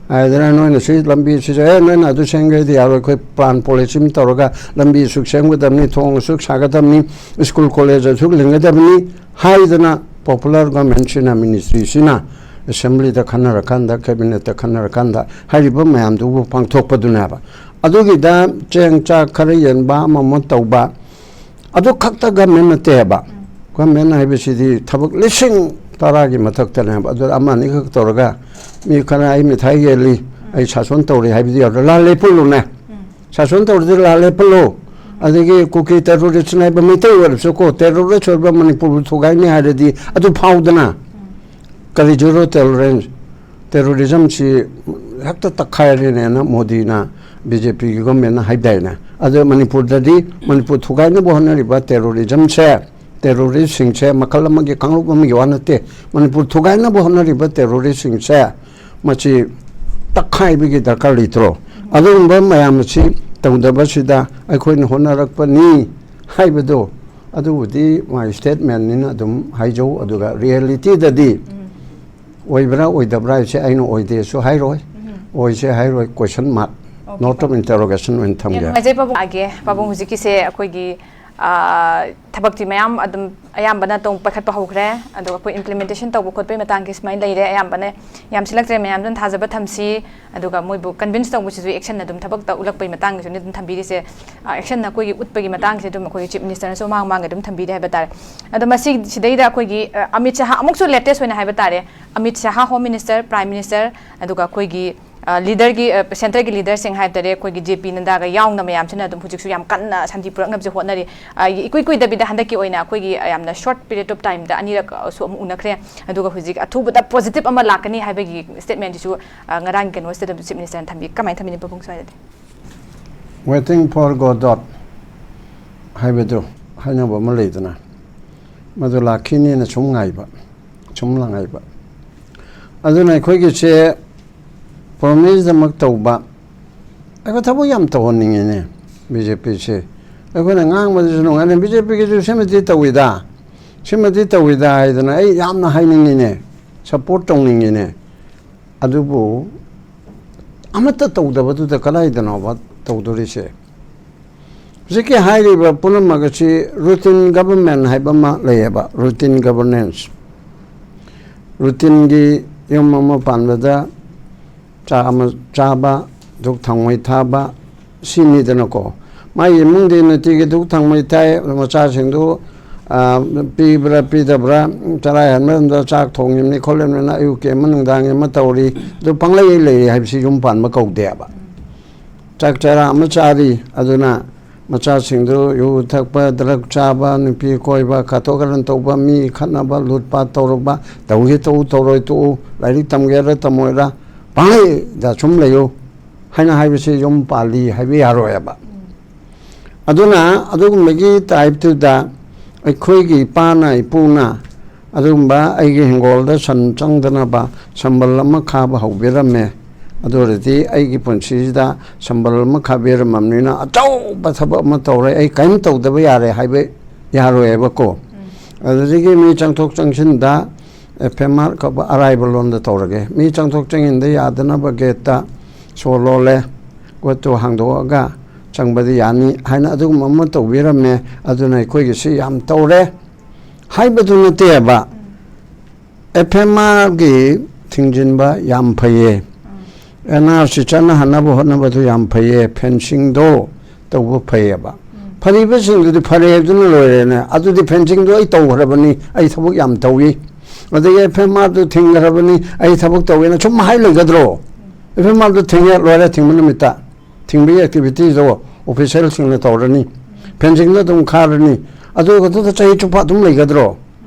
ꯑꯗꯨꯅ ꯅꯣꯏꯅ ꯁꯤ ꯂꯝꯕꯤꯁꯤꯁꯨ, "ꯑꯦ, ꯅꯣꯏꯅ ꯑꯗꯨ ꯁꯦꯝꯒꯦꯗꯤ ꯌꯥꯔꯣꯏ, ꯑꯩꯈꯣꯏ ꯄ꯭ꯂꯥꯟ ꯄꯣꯂꯤꯁꯤ ꯑꯃ ꯇꯧꯔꯒ ꯂꯝꯕꯤ ꯑꯁꯨꯛ ꯁꯦꯝꯒꯗꯕꯅꯤ, ꯊꯣꯡ ꯑꯁꯨꯛ ꯁꯥꯒꯗꯕꯅꯤ, ꯁ꯭ꯀꯨꯜ ꯀꯣꯂꯦꯖ ꯑꯁꯨꯛ ꯂꯤꯡꯒꯗꯕꯅꯤ" ꯍꯥꯏꯗꯅ ꯄꯣꯄꯨꯂꯔ ꯒꯣꯚꯔꯅꯃꯦꯟꯁꯤꯅ, ꯃꯤꯅꯤꯁꯇ꯭ꯔꯤꯁꯤꯅ ꯑꯦꯁꯦꯝꯕ꯭ꯂꯤꯗ ꯈꯟꯅꯔꯀꯥꯟꯗ, ꯀꯦꯕꯤꯅꯦꯠꯇ ꯈꯟꯅꯔꯀꯥꯟꯗ ꯍꯥꯏꯔꯤꯕ ꯃꯌꯥꯝꯗꯨꯕꯨ ꯄꯥꯡꯊꯣꯛꯄꯗꯨꯅꯦꯕ꯫ ꯑꯗꯨꯒꯤꯗ ꯆꯦꯡ ꯆꯥꯛ ꯈꯔ ꯌꯦꯟꯕ, ꯑꯃ ꯑꯃ ꯇꯧꯕ, ꯑꯗꯨ ꯈꯛꯇ ꯒꯃꯦꯟ ꯅꯠꯇꯦꯕ꯫ ꯒꯃꯦꯟ ꯍꯥꯏꯕꯁꯤꯗꯤ ꯊꯕꯛ ꯂꯤꯁꯤꯡ ꯇꯔꯥꯒꯤ ꯃꯊꯛꯇꯅꯦꯕ꯫ ꯑꯗꯨ ꯑꯃ ꯑꯅꯤꯈꯛ ꯇꯧꯔꯒ ꯃꯤ ꯈꯔ "ꯑꯩ ꯃꯤꯊꯥꯏ ꯌꯦꯜꯂꯤ, ꯑꯩ ꯁꯥꯁꯣꯟ ꯇꯧꯔꯤ" ꯍꯥꯏꯕꯗꯤ ꯌꯥꯎꯔꯣꯏ꯫ ꯂꯥꯜꯂꯦ ꯄꯨꯜꯂꯨꯅꯦ꯫ ꯁꯥꯁꯣꯟ ꯇꯧꯔꯗꯤ ꯂꯥꯜꯂꯦ ꯄꯨꯜꯂꯨ꯫ ꯑꯗꯒꯤ ꯀꯨꯀꯤ ꯇꯦꯔꯣꯔꯤꯁ ꯍꯥꯏꯕ ꯃꯩꯇꯩ ꯑꯣꯏꯔꯕꯁꯨ ꯀꯣ, ꯇꯦꯔꯣꯔꯤꯁ ꯑꯣꯏꯕ ꯃꯅꯤꯄꯨꯔꯕꯨ ꯊꯨꯒꯥꯏꯅꯤ ꯍꯥꯏꯔꯗꯤ ꯑꯗꯨ ꯐꯥꯎꯗꯅ꯫ ꯀꯔꯤ ꯖꯤꯔꯣ ꯇꯣꯂꯔꯦꯟꯁ? ꯇꯦꯔꯣꯔꯤꯖꯝꯁꯤ ꯍꯦꯛꯇ ꯇꯛꯈꯥꯏꯔꯦꯅꯦꯅ ꯃꯣꯗꯤꯅ, ꯕꯤ ꯖꯦ ꯄꯤꯒꯤ ꯒꯣꯚꯔꯟꯃꯦꯟꯠꯅ ꯍꯥꯏꯗꯥꯏꯅꯦ? ꯑꯗꯣ ꯃꯅꯤꯄꯨꯔꯗꯗꯤ ꯃꯅꯤꯄꯨꯔ ꯊꯨꯒꯥꯏꯅꯕ ꯍꯣꯠꯅꯔꯤꯕ ꯇꯦꯔꯣꯔꯤꯖꯝꯁꯦ, ꯇꯦꯔꯣꯔꯤꯁꯁꯤꯡꯁꯦ ꯃꯈꯜ ꯑꯃꯒꯤ, ꯀꯥꯡꯂꯨꯞ ꯑꯃꯒꯤ ꯋꯥ ꯅꯠꯇꯦ꯫ ꯃꯅꯤꯄꯨꯔ ꯊꯨꯒꯥꯏꯅꯕ ꯍꯣꯠꯅꯔꯤꯕ ꯇꯦꯔꯣꯔꯤꯁꯁꯤꯡꯁꯦ ꯃꯁꯤ ꯇꯛꯈꯥꯏꯕꯒꯤ ꯗꯔꯀꯥꯔ ꯂꯩꯇ꯭ꯔꯣ? ꯑꯗꯨꯒꯨꯝꯕ ꯃꯌꯥꯝ ꯑꯁꯤ ꯇꯧꯗꯕꯁꯤꯗ ꯑꯩꯈꯣꯏꯅ ꯍꯣꯠꯅꯔꯛꯄꯅꯤ ꯍꯥꯏꯕꯗꯣ, ꯑꯗꯨꯕꯨꯗꯤ ꯃꯥꯒꯤ ꯁ꯭ꯇꯦꯠꯃꯦꯟꯅꯤꯅ ꯑꯗꯨꯝ ꯍꯥꯏꯖꯧ꯫ ꯑꯗꯨꯒ ꯔꯤꯌꯦꯂꯤꯇꯤꯗꯗꯤ ꯑꯣꯏꯕ꯭ꯔꯥ ꯑꯣꯏꯗꯕ꯭ꯔꯥ ꯍꯥꯏꯁꯦ ꯑꯩꯅ ꯑꯣꯏꯗꯦꯁꯨ ꯍꯥꯏꯔꯣꯏ, ꯑꯣꯏꯁꯦ ꯍꯥꯏꯔꯣꯏ, ꯀꯣꯏꯁꯟ ꯃꯥꯔꯛ, Okay, ꯅꯣꯠ ꯑꯣꯐ ꯏꯟꯇꯔꯣꯒꯦꯁꯟ ꯑꯣꯏꯅ ꯌꯥꯝ ꯊꯝꯒꯦ꯫ ꯅꯨꯡꯉꯥꯏꯖꯩ ꯄꯥꯕꯨꯡ꯫ ꯂꯥꯛꯑꯒꯦ ꯄꯥꯕꯨꯡ, ꯍꯧꯖꯤꯛꯀꯤꯁꯦ ꯑꯩꯈꯣꯏꯒꯤ ꯑꯥ, ꯊꯕꯛꯇꯤ ꯃꯌꯥꯝ ꯑꯗꯨꯝ ꯑꯌꯥꯝꯕꯅ ꯇꯧ ꯄꯥꯏꯈꯠꯄ ꯍꯧꯈ꯭ꯔꯦ꯫ ꯑꯗꯨꯒ ꯑꯩꯈꯣꯏ ꯏꯝꯄ꯭ꯂꯤꯃꯦꯟꯇꯦꯁꯟ ꯇꯧꯕ ꯈꯣꯠꯄꯒꯤ ꯃꯇꯥꯡꯒꯤ ꯁꯨꯃꯥꯏꯅ ꯂꯩꯔꯦ꯫ ꯑꯌꯥꯝꯕꯅ ꯌꯥꯝꯁꯤꯜꯂꯛꯇ꯭ꯔꯦ, ꯃꯌꯥꯝꯗꯨꯅ ꯊꯥꯖꯕ ꯊꯝꯁꯤ꯫ ꯑꯗꯨꯒ ꯃꯣꯏꯕꯨ ꯀꯟꯚꯤꯟꯁ ꯇꯧꯕꯁꯤꯁꯨ ꯑꯦꯛꯁꯟ ꯑꯗꯨꯝ ꯊꯕꯛꯇ ꯎꯠꯂꯛꯄꯒꯤ ꯃꯇꯥꯡꯒꯤꯁꯨꯅꯤ ꯑꯗꯨꯝ ꯊꯝꯕꯤꯔꯤꯁꯦ꯫ ꯑꯦꯛꯁꯟ ꯑꯩꯈꯣꯏꯒꯤ ꯎꯠꯄꯒꯤ ꯃꯇꯥꯡꯁꯦ ꯑꯗꯨꯝ ꯑꯩꯈꯣꯏꯒꯤ ꯆꯤꯐ ꯃꯤꯅꯤꯁꯇꯔꯅꯁꯨ ꯃꯃꯥꯡ ꯃꯃꯥꯡꯒꯤ ꯑꯗꯨꯝ ꯊꯝꯕꯤꯔꯦ ꯍꯥꯏꯕ ꯇꯥꯔꯦ꯫ ꯑꯗꯣ ꯃꯁꯤ ꯁꯤꯗꯩꯗ ꯑꯩꯈꯣꯏꯒꯤ ꯑ, ꯑꯃꯤꯠ ꯁꯍꯥ, ꯑꯃꯨꯛꯁꯨ ꯂꯦꯇꯦꯁ ꯑꯣꯏꯅ ꯍꯥꯏꯕ ꯇꯥꯔꯦ, ꯑꯃꯤꯠ ꯁꯍꯥ, ꯍꯣꯝ ꯃꯤꯅꯤꯁꯇꯔ, ꯄ꯭ꯔꯥꯏꯝ ꯃꯤꯅꯤꯁꯇꯔ, ꯑꯗꯨꯒ ꯑꯩꯈꯣꯏꯒꯤ ꯂꯤꯗꯔꯒꯤ, ꯁꯦꯟꯇꯔꯒꯤ ꯂꯤꯗꯔꯁꯤꯡ ꯍꯥꯏꯕ ꯇꯥꯔꯦ, ꯑꯩꯈꯣꯏꯒꯤ ꯖꯦ ꯄꯤ ꯅꯗꯥꯒ ꯌꯥꯎꯅ ꯃꯌꯥꯝꯁꯤꯅ ꯑꯗꯨꯝ ꯍꯧꯖꯤꯛꯁꯨ ꯌꯥꯝ ꯀꯟꯅ ꯁꯥꯟꯇꯤ ꯄꯨꯔꯛꯅꯕꯁꯦ ꯍꯣꯠꯅꯔꯤ꯫ ꯑ, ꯏꯀꯨꯏ ꯀꯨꯏꯗꯕꯤꯗ ꯍꯟꯗꯛꯀꯤ ꯑꯣꯏꯅ ꯑꯩꯈꯣꯏꯒꯤ ꯌꯥꯝꯅ ꯁꯣꯔꯠ ꯄꯤꯔꯤꯌꯗ ꯑꯣꯐ ꯇꯥꯏꯝꯗ ꯑꯅꯤꯔꯛꯁꯨ ꯑꯃꯨꯛ ꯎꯅꯈ꯭ꯔꯦ꯫ ꯑꯗꯨꯒ ꯍꯧꯖꯤꯛ ꯑꯊꯨꯕꯗ ꯄꯣꯖꯤꯇꯤꯚ ꯑꯃ ꯂꯥꯛꯀꯅꯤ ꯍꯥꯏꯕꯒꯤ ꯁ꯭ꯇꯦꯠꯃꯦꯟꯁꯤꯁꯨ ꯑ, ꯉꯔꯥꯡꯒꯤ ꯀꯩꯅꯣꯁꯤꯗ ꯑꯗꯨꯝ ꯆꯤꯐ ꯃꯤꯅꯤꯁꯇꯔꯅ ꯊꯝꯕꯤ꯫ ꯀꯃꯥꯏꯅ ꯊꯝꯕꯤꯅꯤ ꯄꯥꯕꯨꯡ ꯁ꯭ꯋꯥꯏꯗꯗꯤ? Waiting for Godot ꯍꯥꯏꯕꯗꯨ ꯍꯥꯏꯅꯕ ꯑꯃ ꯂꯩꯗꯅ, ꯃꯗꯨ ꯂꯥꯛꯈꯤꯅꯤꯅ ꯁꯨꯝ ꯉꯥꯏꯕ, ꯁꯨꯝ ꯉꯥꯏꯕ꯫ ꯑꯗꯨꯅ ꯑꯩꯈꯣꯏꯒꯤꯁꯦ ꯄ꯭ꯔꯣꯃꯤꯁꯇꯃꯛ ꯇꯧꯕ, ꯑꯩꯈꯣꯏ ꯊꯕꯛ ꯌꯥꯝ ꯇꯧꯍꯟꯅꯤꯡꯉꯤꯅꯦ ꯕꯤ ꯖꯦ ꯄꯤꯁꯦ꯫ ꯑꯩꯈꯣꯏꯅ ꯉꯥꯡꯕꯗꯁꯨ ꯅꯨꯡꯉꯥꯏꯅ, ꯕꯤ ꯖꯦ ꯄꯤꯒꯤꯁꯨ ꯁꯤꯃꯗꯤ ꯇꯧꯏꯗ, ꯁꯤꯃꯗꯤ ꯇꯧꯏꯗ ꯍꯥꯏꯗꯅ ꯑꯩ ꯌꯥꯝꯅ ꯍꯥꯏꯅꯤꯡꯉꯤꯅꯦ, ꯁꯞꯄꯣꯔꯠ ꯇꯧꯅꯤꯡꯉꯤꯅꯦ꯫ ꯑꯗꯨꯕꯨ ꯑꯃꯠꯇ ꯇꯧꯗꯕꯗꯨꯗ ꯀꯗꯥꯏꯗꯅꯣꯕ ꯇꯧꯗꯣꯔꯤꯁꯦ? ꯍꯧꯖꯤꯛꯀꯤ ꯍꯥꯏꯔꯤꯕ ꯄꯨꯝꯅꯃꯛ ꯑꯁꯤ ꯔꯨꯇꯤꯟ ꯒꯕꯔꯟꯃꯦꯟ ꯍꯥꯏꯕ ꯑꯃ ꯂꯩꯌꯦꯕ, ꯔꯨꯇꯤꯟ ꯒꯕꯔꯅꯦꯟꯁ꯫ ꯔꯨꯇꯤꯟꯒꯤ ꯌꯨꯝ ꯑꯃ ꯄꯥꯟꯕꯗ ꯆꯥꯛ ꯑꯃ ꯆꯥꯕ, ꯙꯨꯛ ꯊꯥꯎꯃꯩ ꯊꯥꯕ, ꯁꯤꯅꯤꯗꯅꯀꯣ꯫ ꯃꯥꯒꯤ ꯏꯃꯨꯡꯗꯤ ꯅꯨꯡꯇꯤꯒꯤ ꯙꯨꯛ ꯊꯥꯎꯃꯩ ꯊꯥꯏ, ꯃꯆꯥꯁꯤꯡꯗꯨ ꯑ, ꯄꯤꯕ꯭ꯔꯥ ꯄꯤꯗꯕ꯭ꯔꯥ, ꯆꯔꯥ ꯍꯦꯟꯕ ꯃꯇꯝꯗ ꯆꯥꯛ ꯊꯣꯡꯉꯤꯕꯅꯤ ꯈꯣꯠꯂꯤꯕꯅꯤꯅ ꯑꯌꯨꯛꯀꯤ ꯑꯃ ꯅꯨꯡꯗꯥꯡꯒꯤ ꯑꯃ ꯇꯧꯔꯤ, ꯑꯗꯨ ꯄꯪꯂꯩ ꯂꯩꯔꯤ ꯍꯥꯏꯕꯁꯤ ꯌꯨꯝ ꯄꯥꯟꯕ ꯀꯧꯗꯦꯕ꯫ ꯆꯥꯛ ꯆꯔꯥ ꯑꯃ ꯆꯥꯔꯤ, ꯑꯗꯨꯅ ꯃꯆꯥꯁꯤꯡꯗꯨ ꯌꯨ ꯊꯛꯄ, ꯗ꯭ꯔꯒ ꯆꯥꯕ, ꯅꯨꯄꯤ ꯀꯣꯏꯕ, ꯀꯥꯊꯣꯛ ꯀꯥꯔꯟ ꯇꯧꯕ, ꯃꯤ ꯈꯠꯅꯕ, ꯂꯨꯠ ꯄꯥꯠ ꯇꯧꯔꯨꯕ, ꯇꯧꯒꯦ ꯇꯧ, ꯇꯧꯔꯣꯏ ꯇꯣꯛꯎ, ꯂꯥꯏꯔꯤꯛ ꯇꯝꯒꯦꯔꯥ ꯇꯝꯃꯣꯏꯔꯥ, ꯄꯪꯂꯩꯗ ꯁꯨꯝ ꯂꯩꯌꯨ ꯍꯥꯏꯅ ꯍꯥꯏꯕꯁꯤ ꯌꯨꯝ ꯄꯥꯜꯂꯤ ꯍꯥꯏꯕ ꯌꯥꯔꯣꯏꯕ꯫ ꯑꯗꯨꯅ ꯑꯗꯨꯒꯨꯝꯕꯒꯤ ꯇꯥꯏꯞꯇꯨꯗ ꯑꯩꯈꯣꯏꯒꯤ ꯏꯄꯥꯅ ꯏꯄꯨꯅ ꯑꯗꯨꯒꯨꯝꯕ ꯑꯩꯒꯤ ꯍꯤꯡꯒꯣꯜꯗ ꯁꯟ ꯆꯪꯗꯅꯕ ꯁꯝꯕꯜ ꯑꯃ ꯈꯥꯕ ꯍꯧꯕꯤꯔꯝꯃꯦ꯫ ꯑꯗꯨ ꯑꯣꯏꯔꯗꯤ ꯑꯩꯒꯤ ꯄꯨꯟꯁꯤꯁꯤꯗ ꯁꯝꯕꯜ ꯑꯃ ꯈꯥꯕꯤꯔꯝꯃꯕꯅꯤꯅ ꯑꯆꯧꯕ ꯊꯕꯛ ꯑꯃ ꯇꯧꯔꯦ, ꯑꯩ ꯀꯔꯤꯝ ꯇꯧꯗꯕ ꯌꯥꯔꯦ ꯍꯥꯏꯕ ꯌꯥꯔꯣꯏꯕꯀꯣ꯫ ꯑꯗꯨꯗꯒꯤ ꯃꯤ ꯆꯪꯊꯣꯛ ꯆꯪꯁꯤꯟꯗ ꯑꯦꯐ ꯑꯦꯝ ꯑꯥꯔ ꯀꯧꯕ ꯑꯔꯥꯏꯕ ꯂꯣꯟꯗ ꯇꯧꯔꯒꯦ꯫ ꯃꯤ ꯆꯪꯊꯣꯛ ꯆꯪꯁꯤꯟꯗ ꯌꯥꯗꯅꯕ ꯒꯦꯠꯇ ꯁꯣ ꯂꯣꯜꯂꯦ, ꯒꯦꯠꯇꯨ ꯍꯥꯡꯗꯣꯛꯑꯒ ꯆꯪꯕꯗꯤ ꯌꯥꯅꯤ ꯍꯥꯏꯅ ꯑꯗꯨꯒꯨꯝꯕ ꯑꯃ ꯇꯧꯕꯤꯔꯝꯃꯦ꯫ ꯑꯗꯨꯅ ꯑꯩꯈꯣꯏꯒꯤꯁꯤ ꯌꯥꯝ ꯇꯧꯔꯦ ꯍꯥꯏꯕꯗꯨ ꯅꯠꯇꯦꯕ꯫ ꯑꯦꯐ ꯑꯦꯝ ꯑꯥꯔꯒꯤ ꯊꯤꯡꯖꯤꯟꯕ ꯌꯥꯝ ꯐꯩꯌꯦ꯫ ꯑꯦꯟ ꯑꯥꯔ ꯁꯤ ꯆꯠꯅꯍꯟꯅꯕ ꯍꯣꯠꯅꯕꯗꯨ ꯌꯥꯝ ꯐꯩꯌꯦ꯫ ꯐꯦꯟꯁꯤꯡꯗꯣ ꯇꯧꯕ ꯐꯩꯌꯦꯕ꯫ ꯐꯔꯤꯕꯁꯤꯡꯗꯨꯗꯤ ꯐꯔꯦ ꯍꯥꯏꯗꯨꯅ ꯂꯣꯏꯔꯦꯅꯦ꯫ ꯑꯗꯨꯗꯤ ꯐꯦꯟꯁꯤꯡꯗꯣ ꯑꯩ ꯇꯧꯈ꯭ꯔꯕꯅꯤ, ꯑꯩ ꯊꯕꯛ ꯌꯥꯝ ꯇꯧꯏ, ꯑꯗꯒꯤ ꯑꯦꯐ ꯑꯦꯝ ꯑꯥꯔꯗꯨ ꯊꯤꯡꯈ꯭ꯔꯕꯅꯤ, ꯑꯩ ꯊꯕꯛ ꯇꯧꯋꯦꯅ ꯁꯨꯝ ꯍꯥꯏ ꯂꯩꯒꯗ꯭ꯔꯣ? ꯑꯦꯐ ꯑꯦꯝ ꯑꯥꯔꯗꯨ ꯊꯤꯡꯉꯦ, ꯂꯣꯏꯔꯦ, ꯊꯤꯡꯕ ꯅꯨꯃꯤꯠꯇ ꯊꯤꯡꯕꯒꯤ ꯑꯦꯛꯇꯤꯚꯤꯇꯤꯗꯣ ꯑꯣꯐꯤꯁꯦꯜꯁꯤꯡꯅ ꯇꯧꯔꯅꯤ, ꯐꯦꯟꯁꯤꯡꯗꯣ ꯑꯗꯨꯝ ꯈꯥꯔꯅꯤ꯫ ꯑꯗꯨ ꯈꯛꯇꯗ ꯆꯍꯤ ꯆꯨꯞꯄ ꯑꯗꯨꯝ ꯂꯩꯒꯗ꯭ꯔꯣ?